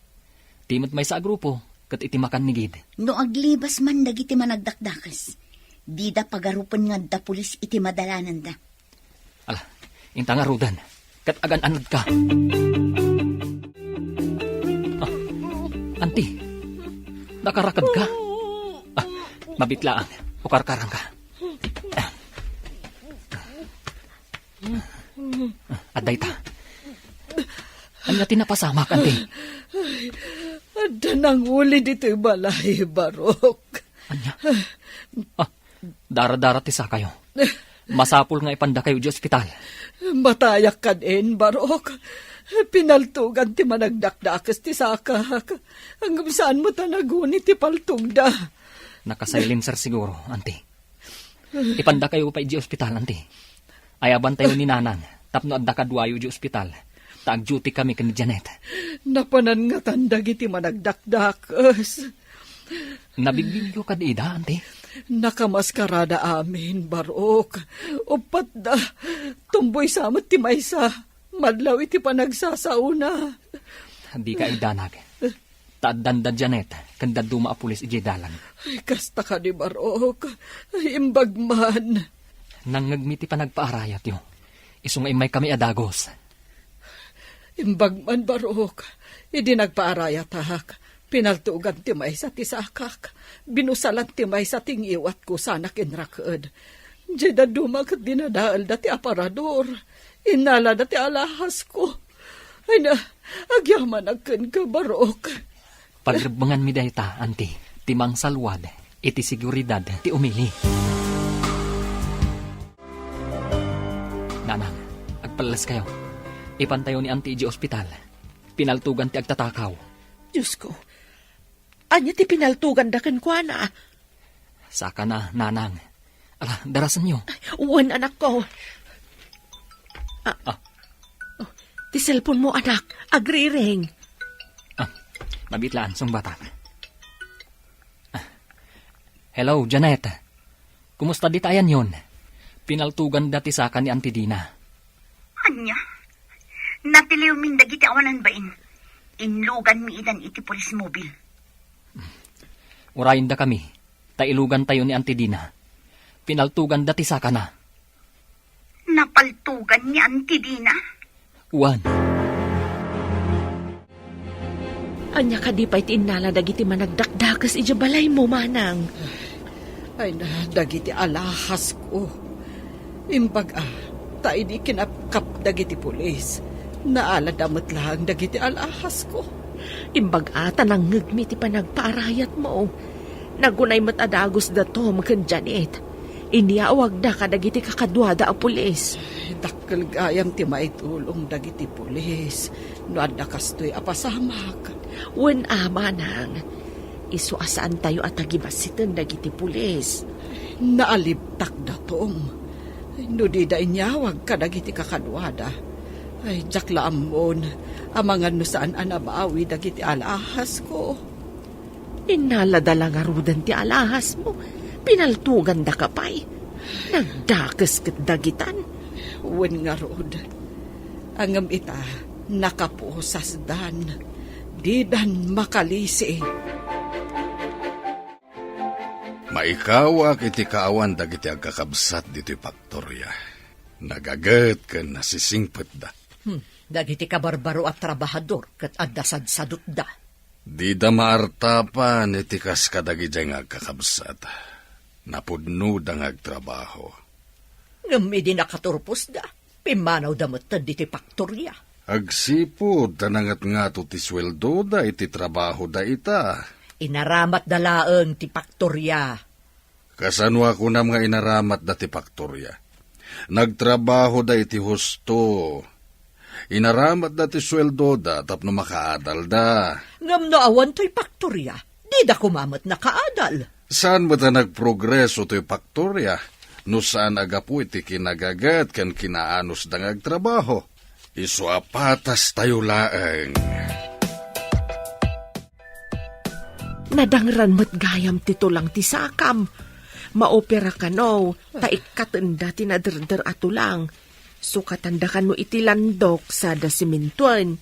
Ti met maysa a grupo ket iti makannigid. No aglibas man dagiti managdakdakes, dida pagarupen nga adda pulis iti madalananda. Ala, inta ngaruden, ket agan-anadka. Ah, Anti, nakarakedka? Ah, mabitlaang, ukarkarangka. Adda ita. Ania ti napasamak, Anti? Ay, adda nanguli ditoy balay, Barok. Ania? Ah, daradara ti sakayo. Masapul nga ipandakayo idiay ospital. Matayak kadin, Barok. Pinaltugan ti managdakdakes ti sakak. Ngem saan met a naguni ti paltogda. Nakasilencer siguro, Anti. Ipandakayo pay idiay ospital, Anti. Ayabantayo ni Nanang tapno adda kaduayo idiay ospital, ta agdutikami ken ni Janet. Napanan ngatan dagiti managdakdakes. Nabigbigyo kadi ida, Anti? Nakamaskarada amin, Barok. Uppat da. Tumboy sa met ti maysa. Madlaw iti panagsasaona. Dika idanag. Ta addanda Janet ken dadduma a pulis idiay dalan. Ay, kasta kadi, Barok. Ay, imbag man. Nangngegmi ti panagpaarayatyo. Isu nga immaykami a dagus. Imbag man, Barok. Idi nagpaarayatak, pinaltugan ti maysa ti sakak. Binusalan ti maysa ti ngiwatko sana kinraked. Diay dadduma ket dinadaelda ti aparador. Innalada ti alhasko. Ay na, agyamanak kenka, Barok. Pagrebbenganmi dayta, Anti, ti mangsalwad iti seguridad ti umili. Nanang, agpelleskayo. Ipantayo ni Anti idiay ospital. Pinaltugan ti agtatakaw. Diosko, ania ti pinaltuganda kenkuana? Sakana, Nanang. Ala, darasenyo. Wen, anakko. Ah, Ah. Oh, ti cellphone mo, anak. Agriring. Ah, mabitlaan, sungbatak. Ah. Hello, Janet. Kumusta dita ayanyon? Pinaltuganda ti saka ni Auntie Dina. Ania? Natiliwmin dagiti awanan bain. Inluganmi idan iti police mobile. Urayendakami, ta ilugantayo ni Auntie Dina. Pinaltuganda ti sakana. Napaltugan ni Auntie Dina? Wen. Ania kadi pay ti innala dagiti managdakdakes idiay balaymo, manang? Ay na, dagiti alhasko. Imbag a, ta idi kinapkap dagiti pulis, naalada met laeng dagiti alhasko. Imbag a, ta nangngegmi ti panagpaarayatmo. Nagunay met a dagus da Tom ken Janet. Inyawagda kadagiti kakaduada a pulis. Ay, dakkel gayam ti maitulong dagiti pulis no adda kastoy a pasamak. Wen a, manang. Isu a saantayo a tagibassiten dagiti pulis. Naalibtak da Tom. No dida inyawag kadagiti kakaduada, Ay, diak la ammon, amangan no saan a nabawi dagiti alahas ko. Innalada la ngaruden ti alahas mo. Pinaltuganda ka pay. Nagdakes ket dagitan. Wen ngarud. Ngem ita, nakapuosasdan. Didan makalisi. Maikawak iti kaawan dagiti agkakabsat ditoy faktoria. Nagaget ken nasisingpetda. Hmm, dagiti kabarbaro a trabahador ket adda sadsadutda. Dida maartapan iti kas kadagidiay nga agkakabsat. Napudnoda nga agtrabaho. Ngem idi nakaturposda, pimmanawda metten ditoy faktoria. Agsipud ta nangatngato ti sueldoda iti trabahoda ita. Inaramatda laeng ti faktoria. Kasano a kunam nga inaramatda ti faktoria? Nagtrabahoda iti husto. Inaramatda ti sueldoda tapno makaadalda. Ngem no awan toy faktoria, dida koma met nakaadal. Saan met a nagprogreso toy faktoria no saan a gapu iti kinagaget ken kinaanusda nga agtrabaho? Isu a patastayo laeng. Nadangran met gayam ti tulang ti sakam. Maopera kano, ta ikkatenda ti naderder a tulang. Sukatanda kano iti landok sada simintoen.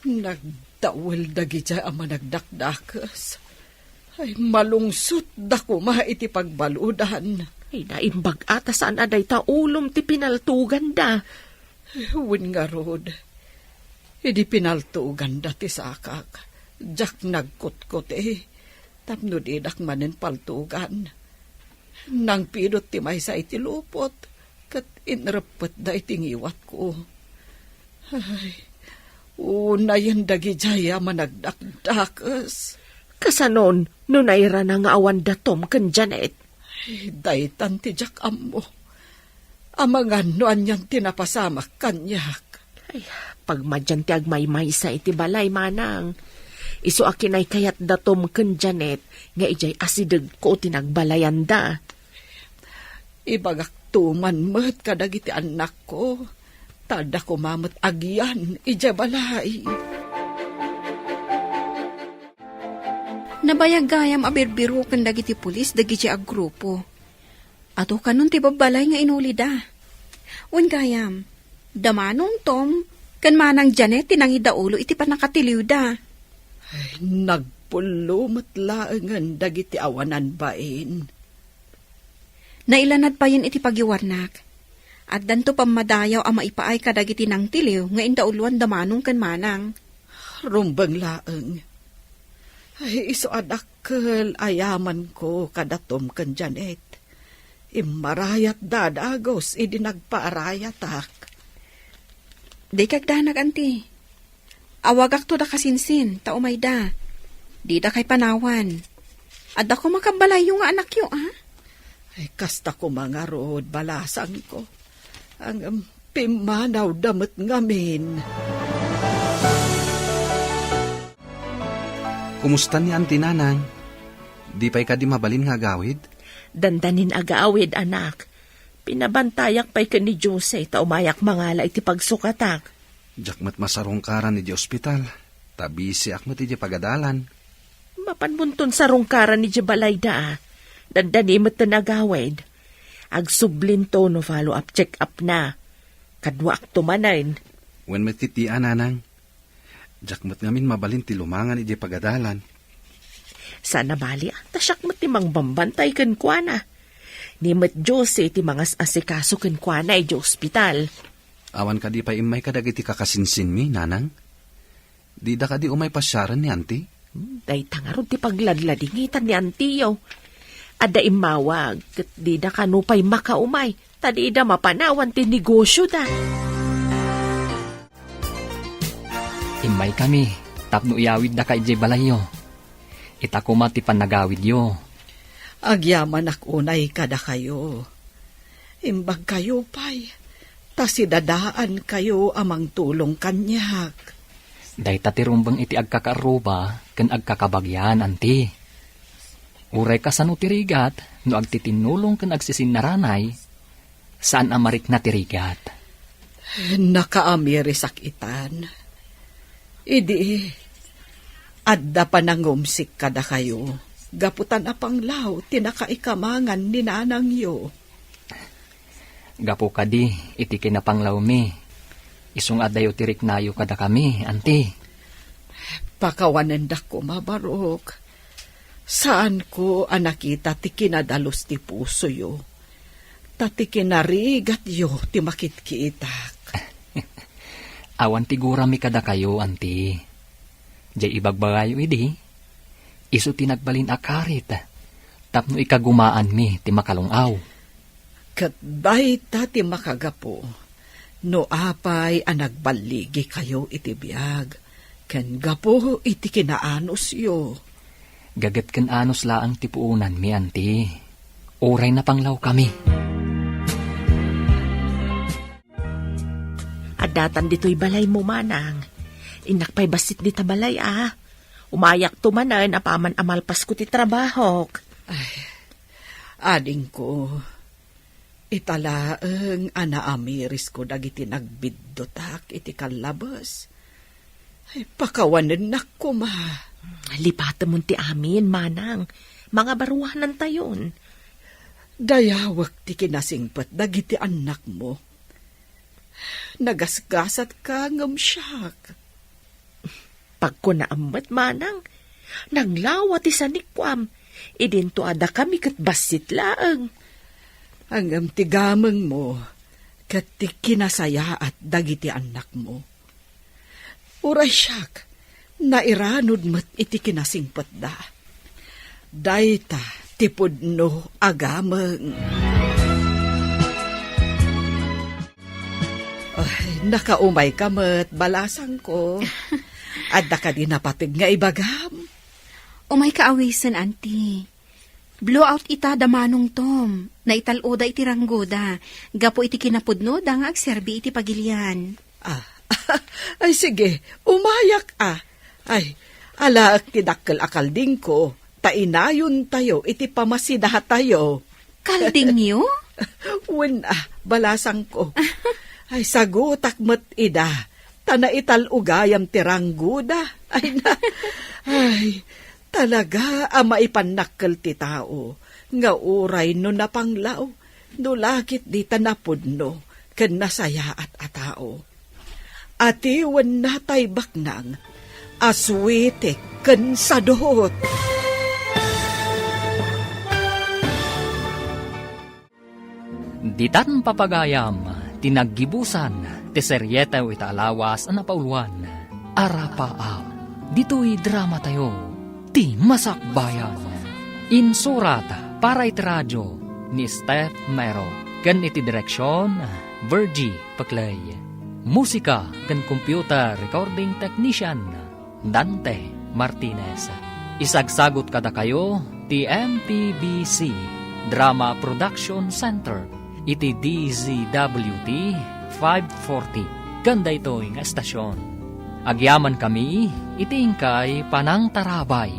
Nagdawel dagidiay a managdakdakes. Ay, malungsotda koma iti pagbaludan. Ay, naimbag-a ta saan a dayta ulom ti pinaltuganda. Wen ngarud, idi pinaltuganda ti sakak, diak nagkutkuti, tapno didak manen paltugan. Nangpidot ti maysa iti lupot, ket inreppetda iti ngiwatko. Ay, unayen dagidiay a managdakdakes. Kasanon no nairana nga awan datom ken Janet? Ay, daytan ti diak ammo. Amangan no anian ti napasamak kaniak. Ay, pagmadian ti agmaymaysa iti balay, manang. Isu a kinaykayat datom ken Janet nga idiay asidegko ti nagbalayanda. Ibagakto man met kadagiti annakko, ta adda koma met agian idiay balay. Nabayag gayam a birbiroken dagiti pulis dagiti aggrupo. Adu kanon ti babbalay nga inulida. Wen gayam, da Manong Tom ken Manang Janet ti nangidaulo iti pannakatiliwda. Ay, nagpullo met laengen dagiti awanan bain. Nailanad payen iti pagiwarnak. Addanto pammadayaw a maipaay kadagiti nangtiliw nga indauloan da Manong ken Manang. Rumbeng laeng. Ay, isu a dakkel a yamanko kada Tom ken Janet. Immarayatda a dagus idi nagpaarayatak. Dika agdanag, anti. Awagakto da kasinsin, ta umayda. Didakay panawan. Adda koma kabbalayyo nga anakyo, a? Ay, kasta koma ngarud, balasangko. Ngem pimmanawda met ngamin. Kumusta ni Auntie, Nanang? Di pay kadi mabalin nga agawid? Dandanin agawid, anak. Pinabantayak pay ken ni Jose ta umayak mangala iti pagsukatak. Diak met masarungkaran idiay ospital, ta bisiak met idiay pagadalan. Mapan monton sarungkaran idiay balayda, a. Dandani metten agawid. Agsublinto no follow-up check-up na. Kaduakto manen. Wen met iti a, Nanang. Diak met ngamin mabalin ti lumangan idiay pagadalan. Saan a bali, a, ta siak met ti mangbambantay kenkuana. Ni met Jose ti mangas-asikaso kenkuana idiay ospital. Awan kadi pay immay kadagiti kakasinsinmi, Nanang? Dida kadi umay pasiaren ni Auntie? Hmm, dayta ngarud ti pagladladingitan ni Auntie-yo. Adda immawag, ket dida kano pay makaumay, ta dida mapanawan ti negosioda. Immaykami tapno iyawiddaka idiay balayyo. Ita koma ti pannagawidyo. Agyamanak unay kadakayo. Imbagkayo pay, ta sidadaankayo a mangtulong kaniak. Dayta ti rumbeng iti agkakaarruba ken agkakabagian, anti. Uray kasano ti rigat, no agtitinnulong ken agsisinnaranay, saan a marikna ti rigat. Nakaamirisak itan. Idi, adda panangumsik kadakayo, gapu ta napanglaw ti nakaikamangan ni nanangyo. Gapu kadi iti kinapanglawmi, isu nga addayo ti riknayo kadakami, anti. Pakawanendak koma, Barok. Saanko a nakita ti kinadalus ti pusoyo, ta ti kinarigatyo ti makitkitak. Awan ti gurami kadakayo, anti. Jay ibagbagayo idi, isu ti nagbalin a karit tapno ikagumaanmi ti makalung-aw. Ket dayta ti makagapu no apay a nagballigikayo iti biag, ken gapu iti kinaanusyo. Gaget ken anus laeng ti puonanmi, anti. Uray napanglawkami. Addatan ditoy balaymo, manang. Innak pay bassit dita balay, a. Umayakto manen apaman a malpasko ti trabahok. Ay, adingko, ita laeng a naamirisko dagiti nagbiddutak iti kallabes. Ay, pakawanennak koma. Lipatemon ti amin, manang. Mangabaruanantayon. Dayawek ti kinasingpet dagiti annakmo. Nagasgasatka ngem siak. Pagkunaam met, manang, naglawa ti sanikuam, idinto a dakami ket bassit laeng. Ngem ti gamengmo ket ti kinasayaat dagiti annakmo. Uray siak, nairanod met iti kinasingpetda. Dayta ti pudno a gameng. Ay, nakaumayka met, balasangko. Adda kadi napateg nga ibagam? Umayka awisen, anti. Blowout ita da Manong Tom. Naital-oda iti ranggoda. Gapu iti kinapudnoda nga agserbi iti pagilian. Ah, ay sige, umayak a. Ay, alaek ti dakkel a kaldingko, ta inayontayo iti pamasidatayo. Kaldingyo? Wen a, balasangko. Ay, sagutak met ida, ta naital-ogayam ti ranggoda. Ay na, ay, talaga a maipannakkel ti tao, nga uray no napanglaw, no lakit dita napudno ken nasayaat a tao. Atiwenna tay baknang a suitik ken sadot. Ditan papagayam ti naggibusan ti serietew ita a lawas a napauluan, Arapaap. Ditoy dramatayo, ti Masakbayan. Insurat para iti radio ni Steph Mero ken iti direksion, Virgie Peclay. Musika ken computer recording technician, Dante Martinez. Isagsagut kadakayo ti M P B C Drama Production Center iti D Z W T five forty ken daytoy nga estasion. Agyamankami iti inkay panangtarabay.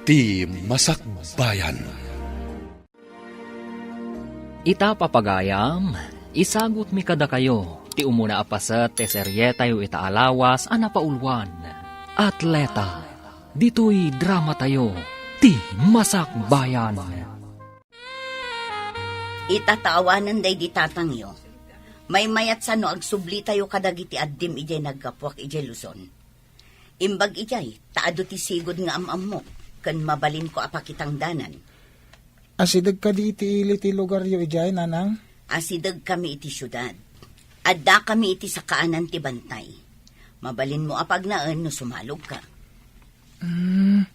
Ti Masakbayan. Ita, papagayam, isagutmi kadakayo ti umuna a paset ti serietayo ita a lawas a napauluan, Atleta. Ditoy dramatayo, ti Masakbayan. Ita ta awanen daydi tatangyo, maymayat sano agsublitayo kadagiti addim idiay naggapuak idiay Luzon. Imbag idiay, ta adu ti sigud nga am-ammok, ken mabalinko a pakitangdanan. Asideg kadi iti ili ti lugaryo idiay, Nanang? Asideg kami iti siudad. Adda kami iti sakaanan ti bantay. Mabalinmo a pagnaen no sumalogka. Hmm.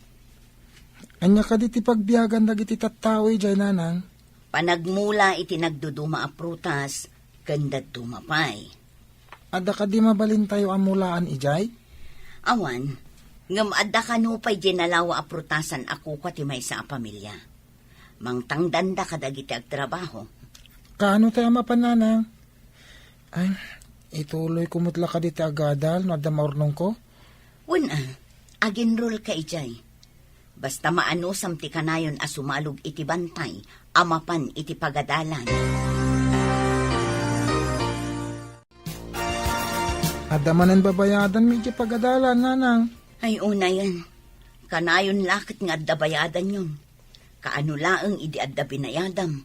Ania kadi ti pagbiagan dagiti tattao idiay, Nanang? Panagmula iti nagduduma a prutas, ken dadduma pay. Adda kadi mabalintayo a mulaan idiay? Awan, ngem adda kano pay diay nalawa a prutasan a kukua ti maysa a pamilia. Mangtangdanda kadagiti agtrabaho. Kaano tay a mapan, Nanang? Ay, ituloyko met la kadi ti agadal no adda maurnongko? Wen a, aginrulka idiay. Basta maanusam ti kanayon a sumalog iti bantay a mapan iti pagadalan. Adda manen babayadanmi idiay pagadalan, nanang. Ay, unayen. Kanayon la ket nga adda bayadanyon. Kaano laeng idi adda binayadam?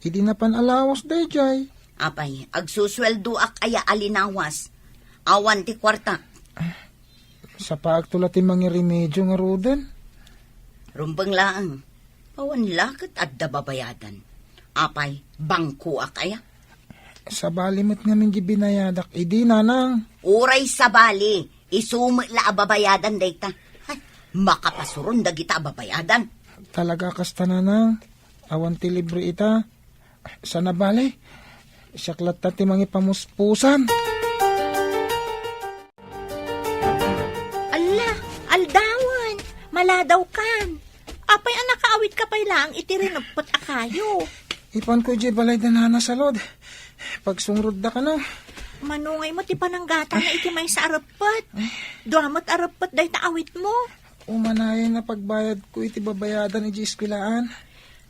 Idi napan a lawas daydiay. Apay, agsusueldoak aya a linawas? Awan ti kuarta. Sapaakto la ti mangiremedio ngaruden. Rumbeng laeng. Awan la ket adda babayadan. Apay, bangkoak aya? Sabali met ngamin di binayadak idi, nanang. Uray sabali, isu met la a babayadan dayta. Ay, makapasuron dagita a babayadan. Talaga kasta, nanang? Awan ti libre ita? Sana bale, siak latta ti mangipamuspusan. Alla, aldawen, maladawkan. Apay a nakaawitka pay laeng iti rineppet a kayo? Ipanko idiay balay da nana Salud. Pagsungrod da kano. Mano ngay met ti pananggatana iti maysa a reppet? Dua met a reppet dayta awitmo. Umanayen a pagbayadko iti babayadan idiay eskwelaan.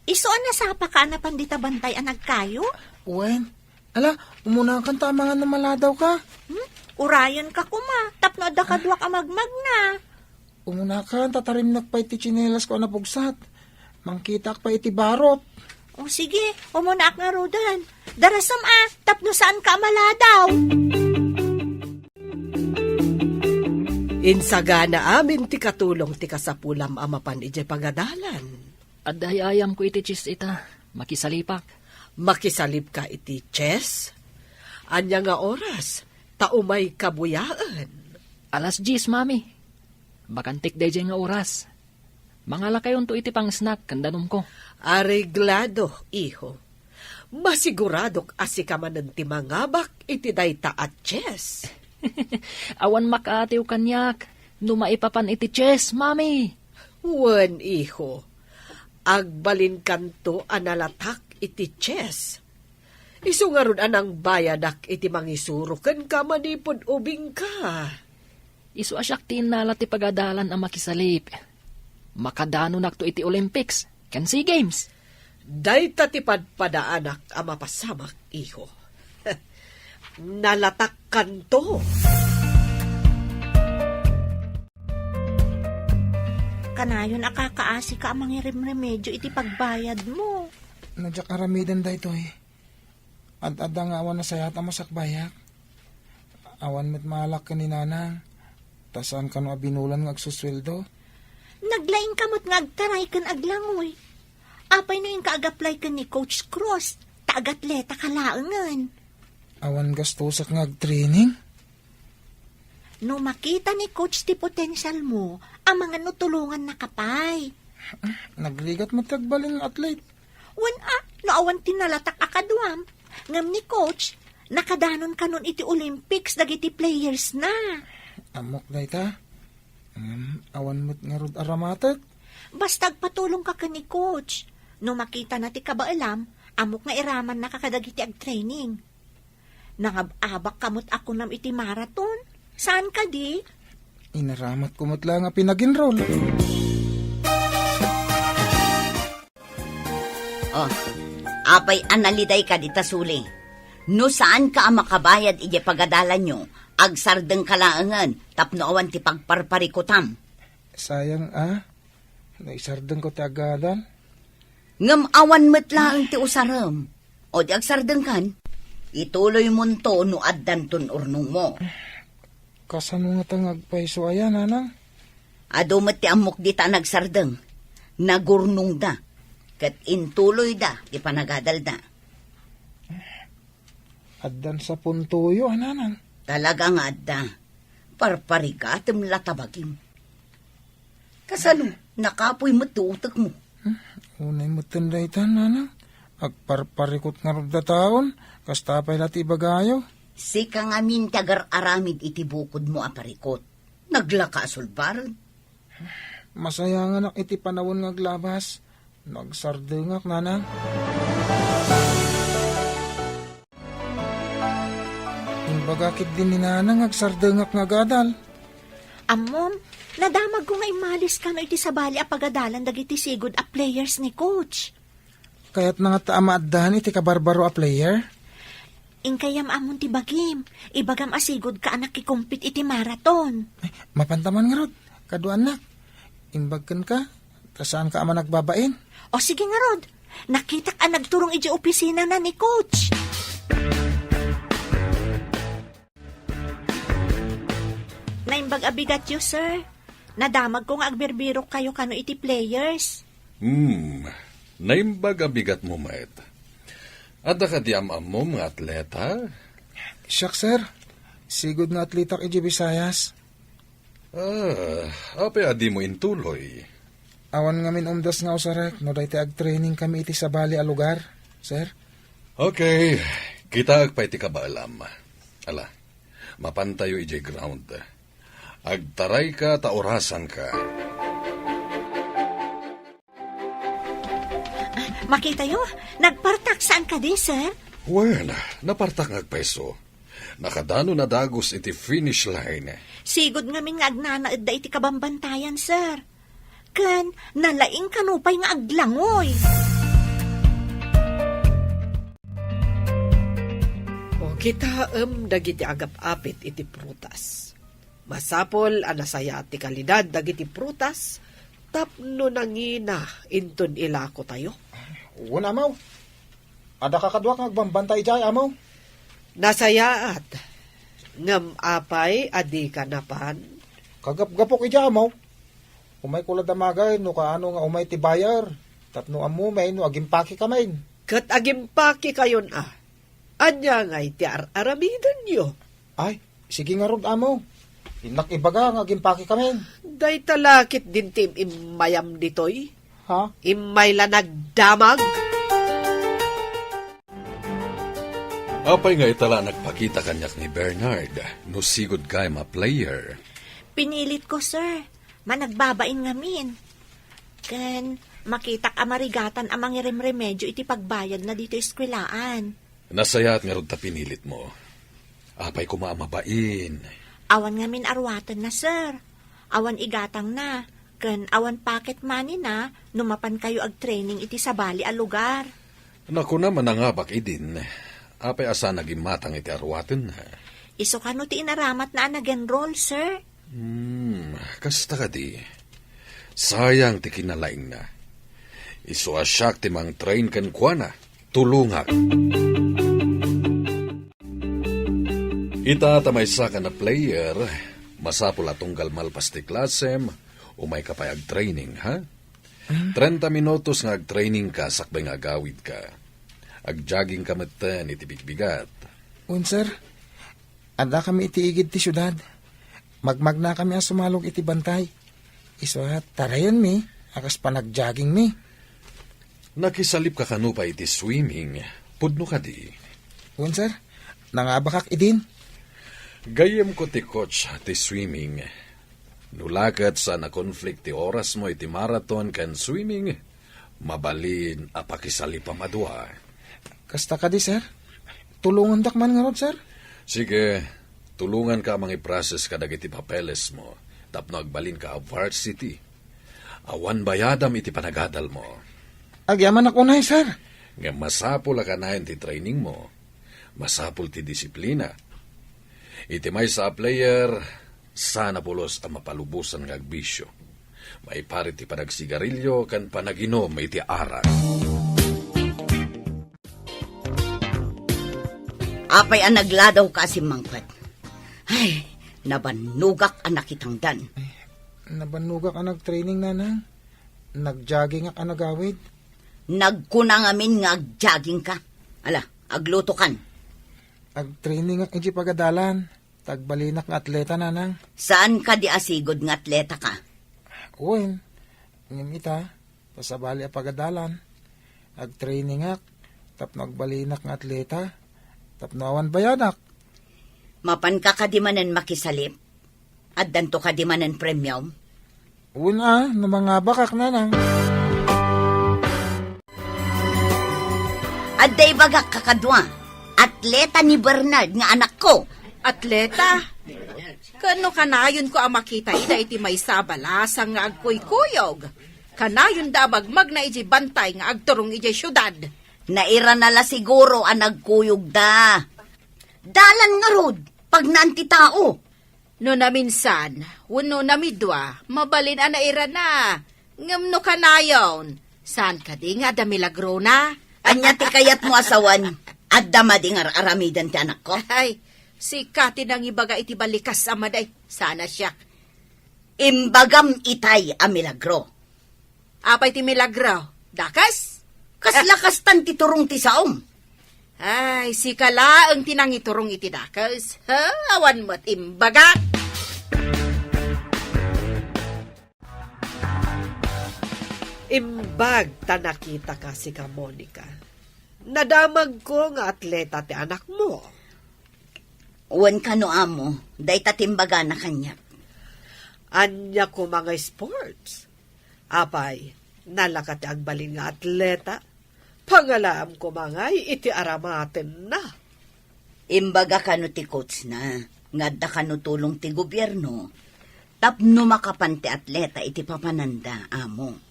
Isu a nasapaka a napan dita bantay a nagkayo? Wen, ala, umunakan ta amangan no maladawka. Hmm? Urayenka koma, tapno adda kaduak a magmagna. Umunakan, ta tarimnak pay ti tsinelasko a napugsat. Mangkitaak pay iti barot. O sige, umunaak ngaruden. Darasem a, tapno saanka a maladaw. Insagana amin ti katulong ti kasapulam a mapan idiay pagadalan. Adda ay-ayamko iti chess ita. Makisalipak. Makisalipka iti chess? Ania nga oras? Ta umayka buyaen. Alas dies, Mami. Bakantik daydiay nga oras. Mangalakayonto iti pang-snack ken danumko. Areglado, iho. Masiguradok a sika manen ti mangabak iti dayta a chess. Awan makaatiw kaniak no maipapan iti chess, Mami. Wen, iho. Agbalinkanto a nalatak iti chess. Isu ngarud a nangbayadak iti mangisuro kenka manipud ubingka. Isu a siak ti innala ti pagadalan a makisalip. Makadanonakto iti Olympics ken SEA Games. Dayta ti padpadaanak a mapasamak, iho. Nalatakkanto. Kanayon a kakaasika a mangirimremedio iti pagbayadmo. No diak aramiden daytoy, ad-adda nga awan nasayaat a masakbayak. Awan met maalak ken ni Nanang, ta saan kano a binulan nga agsusueldo. Naglaingka met nga agtaray ken aglangoy. Apay no inka ag-apply ken ni Coach Cruz, ta agatletaka laengen? Awan gastusak nga agtraining. No makita ni Coach ti potensialmo, amangan no tulongannaka pay. Nagrigat met ti agbalin nga athlete. Wen a, no awan ti nalatak a kaduam. Ngem ni Coach, nakadanon kanon iti Olympics dagiti playersna. Ammok dayta. Ngem awan met ngarud a ramatek. Basta agpatulongka ken ni Coach. No makitana ti kabaelam, ammok nga iramannaka kadagiti agtraining. Nangab-abakka met a kunam iti marathon. Saan kadi? Inaramatko met laeng a pinag-enroll. Oh, apay a nalidayka dita suli? No saanka a makabayad idiay pagadalanyo, agsardengka laengen tapno awan ti pagparparikutam. Sayang a, naisardengko ti agadal. Ngem awan met laeng ti usarem. O di agsardengkan, ituloymonto no addanton urnongmo. Kasano ngata nga agpayso aya, Nanang? Adu met ti ammok dita a nagsardeng. Nagurnongda, ket intuloyda ti panagadalda. Addan sapuntoyo a, Nanang? Talaga nga adda. Parparigatem la ta bagim. Kasano, nakapoy met ti utekmo? Hmm, unay metten dayta, Nanang. Agparparikut ngarud a taon, kasta pay la ti ibagayo. Sika ngamin ti agar-aramid iti bukodmo a parikut. Naglaka a sulbaren. Masayanganak iti panawen nga aglabas. Nagsardengak, Nanang. Imbaga ketdi ni Nanang nga agsardengak nga agadal. Ammom, nadamagko nga immalis kano iti sabali a pagadalan dagiti sigud a players ni Coach. Kayatna ngata a maaddan iti kabarbaro a player? Inkay am-ammon ti bagim. Ibagam a sigud ka a nakikumpit iti marathon. Ay, mapanta man ngarud. Kaduanak. Imbag kenka, ta saan ka a managbabain. O sige ngarud. Nakitak a nagturong iti opisina na ni coach. Naimbag a bigatyo, sir. Nadamagko nga agbirbirok kayo kano iti players. Hmm, naimbag a bigatmo met. Adda kadi am-ammom nga atleta? Siak, sir. Sigud nga atletak iti Visayas. Ah, apay a dimo intuloy? Awan ngamin umdas nga usarek no dayta agtraining kami iti sabali a lugar, sir. Okay, kitaek pay ti kabaelam. Ala, mapantayo idiay ground. Agtarayka ta orasanka. Makitayo, nagpartak saan kadi, sir? Wen, napartak nga agpayso. Nakadano na dagus iti finish line. Sigud ngamin nga agnanaedda iti kabambantayan, sir. Ken nalaing kano pay nga aglangoy. O, kitaem dagiti agap-apit iti prutas. Masapul a nasayaat ti kalidad dagiti prutas tapno nangina inton ilakotayo. Wen, Amaw. Adda kakaduak nga agbambantay idiay, Amaw. Nasayaat. Ngem apay a dika napan? Kagapgapok idiay, Amaw. Umayko la damagen no kaano nga umay ti buyer. Tapno ammomi no agimpakekamin. Ket agimpakekayon a. Ania ngay ti ar-aramidenyo? Ay, sige ngarud, Amaw. Innak ibaga nga agimpakekamin. Dayta la ketdin ti im-immayam ditoy? Ha? Immay la nagdamag? Apay nga ita la nagpakita kaniak ni Bernard no sigud kayam a player? Pinilitko, sir. Managbabain ngamin. Ken makitak a marigatan a mangiremremedyo iti pagbayadna ditoy eskwelaan. Nasayaat ngarud ta pinilitmo. Apay koma a mabain? Awan ngamin aruatenna, sir. Awan igatangna, ken awan pocket moneyna no mapankayo agtraining iti sabali a lugar. Nakunam a nangabak idin. Apay a saan a gimmatang iti aruatenna? Isu kano ti inaramatna a nag-enroll, sir? Hmm, kasta kadi. Sayang ti kinalaingna. Isu a siak ti mangtrain kenkuana. Tulongak. Ita ta maysaka a player, masapul a tunggal malpas ti klasem, umayka pay agtraining, ha? Trenta minutos nga agtrainingka sakbay nga agawidka. Agjoggingka metten iti bigbigat. Wen, sir. Addakami iti igid ti siudad. Magmagnakami a sumalog iti bantay. Isu a tarayenmi a kas panagjoggingmi. Nakisalipka kano pay iti swimming. Pudno kadi? Wen, sir. Nangabakak idin. Gayyemko ti coach ti swimming. No la ket saan a conflict ti orasmo iti marathon ken swimming, mabalin a pakisalipam a dua. Kasta kadi, sir? Tulongandak man ngarud, sir? Sige, tulonganka a mangiprocess kadagiti papelesmo tapno agbalinka a varsity. Awan bayadam iti panagadalmo. Agyamanak unay, sir. Ngem masapul a kanayon ti trainingmo. Masapul ti disiplina. Iti maysa a player, saan a pulos a mapalubosan nga agbisio. Maiparit ti panagsigarilio ken panaginum iti arak. Apay a nagladawka a simmangpet? Ay, nabannogak a nakitangdan. Nabannogak a nagtraining, Nanang. Nagjoggingak a nagawid. Nagkuna ngamin nga agjoggingka. Ala, aglutokan. Agtrainingak iti pagadalan. Ta agbalinak nga atleta, Nanang. Saan kadi a sigud nga atletaka? Wen, ngem ita, ta sabali a pagadalan. Agtrainingak, tapno agbalinak nga atleta, tapno awan bayadak. Mapanka kadi manen makisalip? Addanto kadi manen premium? Wen a, no mangabakak, Nanang. Adda ibagak kakadua, atleta ni Bernard nga anakko. Atleta? Ken no kanayonko a makita ida iti maysa a balasang nga agkuykuyog, kanayonda a magmagna idiay bantay nga agturong idiay siudad. Nairana la siguro a nagkuyogda. Dalan ngarud, pagnaan ti tao. No naminsan, wenno namidua, mabalin a nairana. Ngem no kanayon, saan kadi nga adda milagrona? Ania ti kayatmo a sawen? Adda madi nga ar-aramiden ti anakko? Ay, sika ti nangibaga iti balikas a madi. Saan a siak. Imbagam itay a milagro. Apay ti milagro? Dakes? Kasla kastan ti turong ti saom. Ay, sika laeng ti nangiturong iti dakes. Ha? Awan met imbagak. Imbag ta nakitaka, sika Monica. Nadamagko nga atleta ti anakmo. Wen kano, amo, dayta ti imbagana kaniak. Ania koma nga sports? Apay, nalaka ti agbalin nga atleta? Pangalaam koma ngay iti aramatenna. Imbaga kano ti coachna nga adda kano tulong ti gobierno tapno makapan ti atleta iti papananda, amo.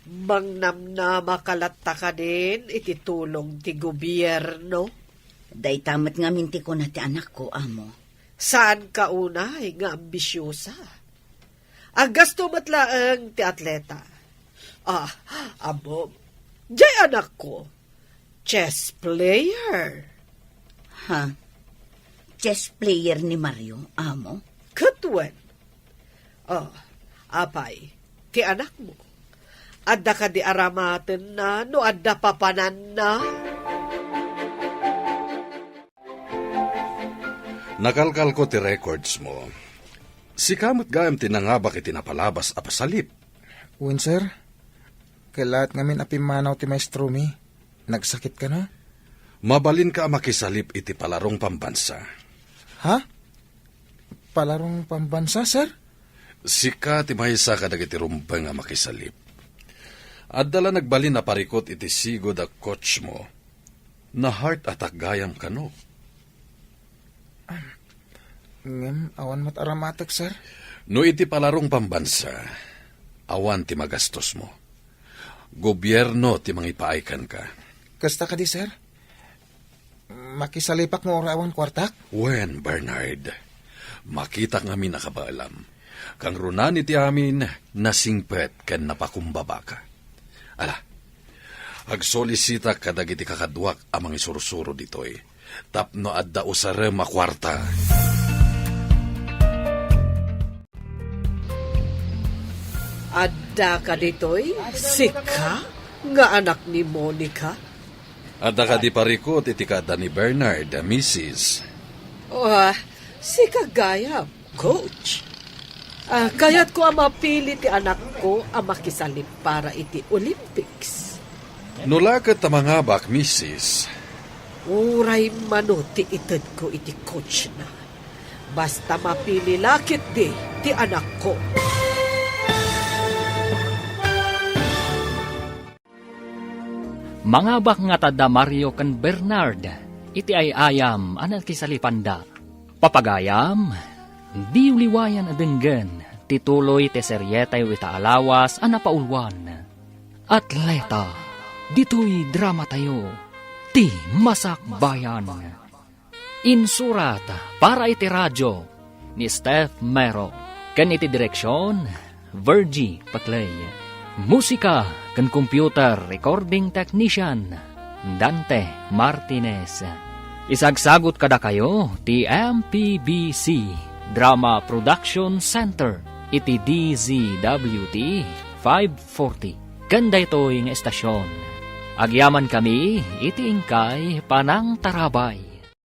Mangnamnama ka latta kadin iti tulong ti gobierno? Dayta met ngamin ti kuna ti anakko, amo. Saanka unay nga ambisiosa. Aggasto met laeng ti atleta. Ah, ammom, diay anakko, chess player. Ha? Chess player ni Mario, amo? Ket wen. Oh, apay, ti anakmo? Adda kadi aramatenna no adda papananna? Nakalkalko ti records mo. Sika met gayam ti nangabak iti napalabas a pasalip. Wen, sir. Kellaat ngamin a pimmanaw ti maestromi. Nagsakit kano? Mabalinka a makisalip iti palarong pambansa. Ha? Palarong pambansa, sir? Sika ti maysa kadagiti rumbeng a makisalip. Adda la nagbalin a parikut iti sigud a coach mo. Na-heart attack gayam kano? Ngem awan met aramatek, sir. No iti palarong pambansa, awan ti magastos mo. Gobierno ti mangipaay kenka. Kasta kadi, sir? Makisalipak no uray awan kuartak? Wen, Bernard. Makitak ngamin a kabaelam. Kangrunaan iti amin, nasingpet ken napakumbabaka. Ala, agsolisitak kadagiti kakaduak a mangisursuro ditoy tapno adda usarem a kuarta. Adda kaditoy sika nga anak ni Monica? Adda kadi parikut iti kaadda ni Bernard, misis? Ah, sika gayam, coach. Ah, kayatko a mapili ti anakko a makisalip para iti Olympics. No la ket ta mangabak, misis. Uray mano ti itedko iti coachna. Basta mapili la ketdi ti anakko. Mangabak nga ta da Mario ken Bernard iti ay-ayam a nakisalipanda. Papagayam, diyo liwayan a denggen ti tuloy ti serietayo ita a lawas a napauluan. Atleta, ditoy dramatayo, ti Masakbayan. Insurat para iti radio ni Steph Mero ken iti direksion, Virgie Paclay. Musika ken computer recording technician, Dante Martinez. Isagsagut kadakayo ti M P B C Drama Production Center iti D Z W T five forty. Ken daytoy nga estasion, agyamankami iti inkay panangtarabay.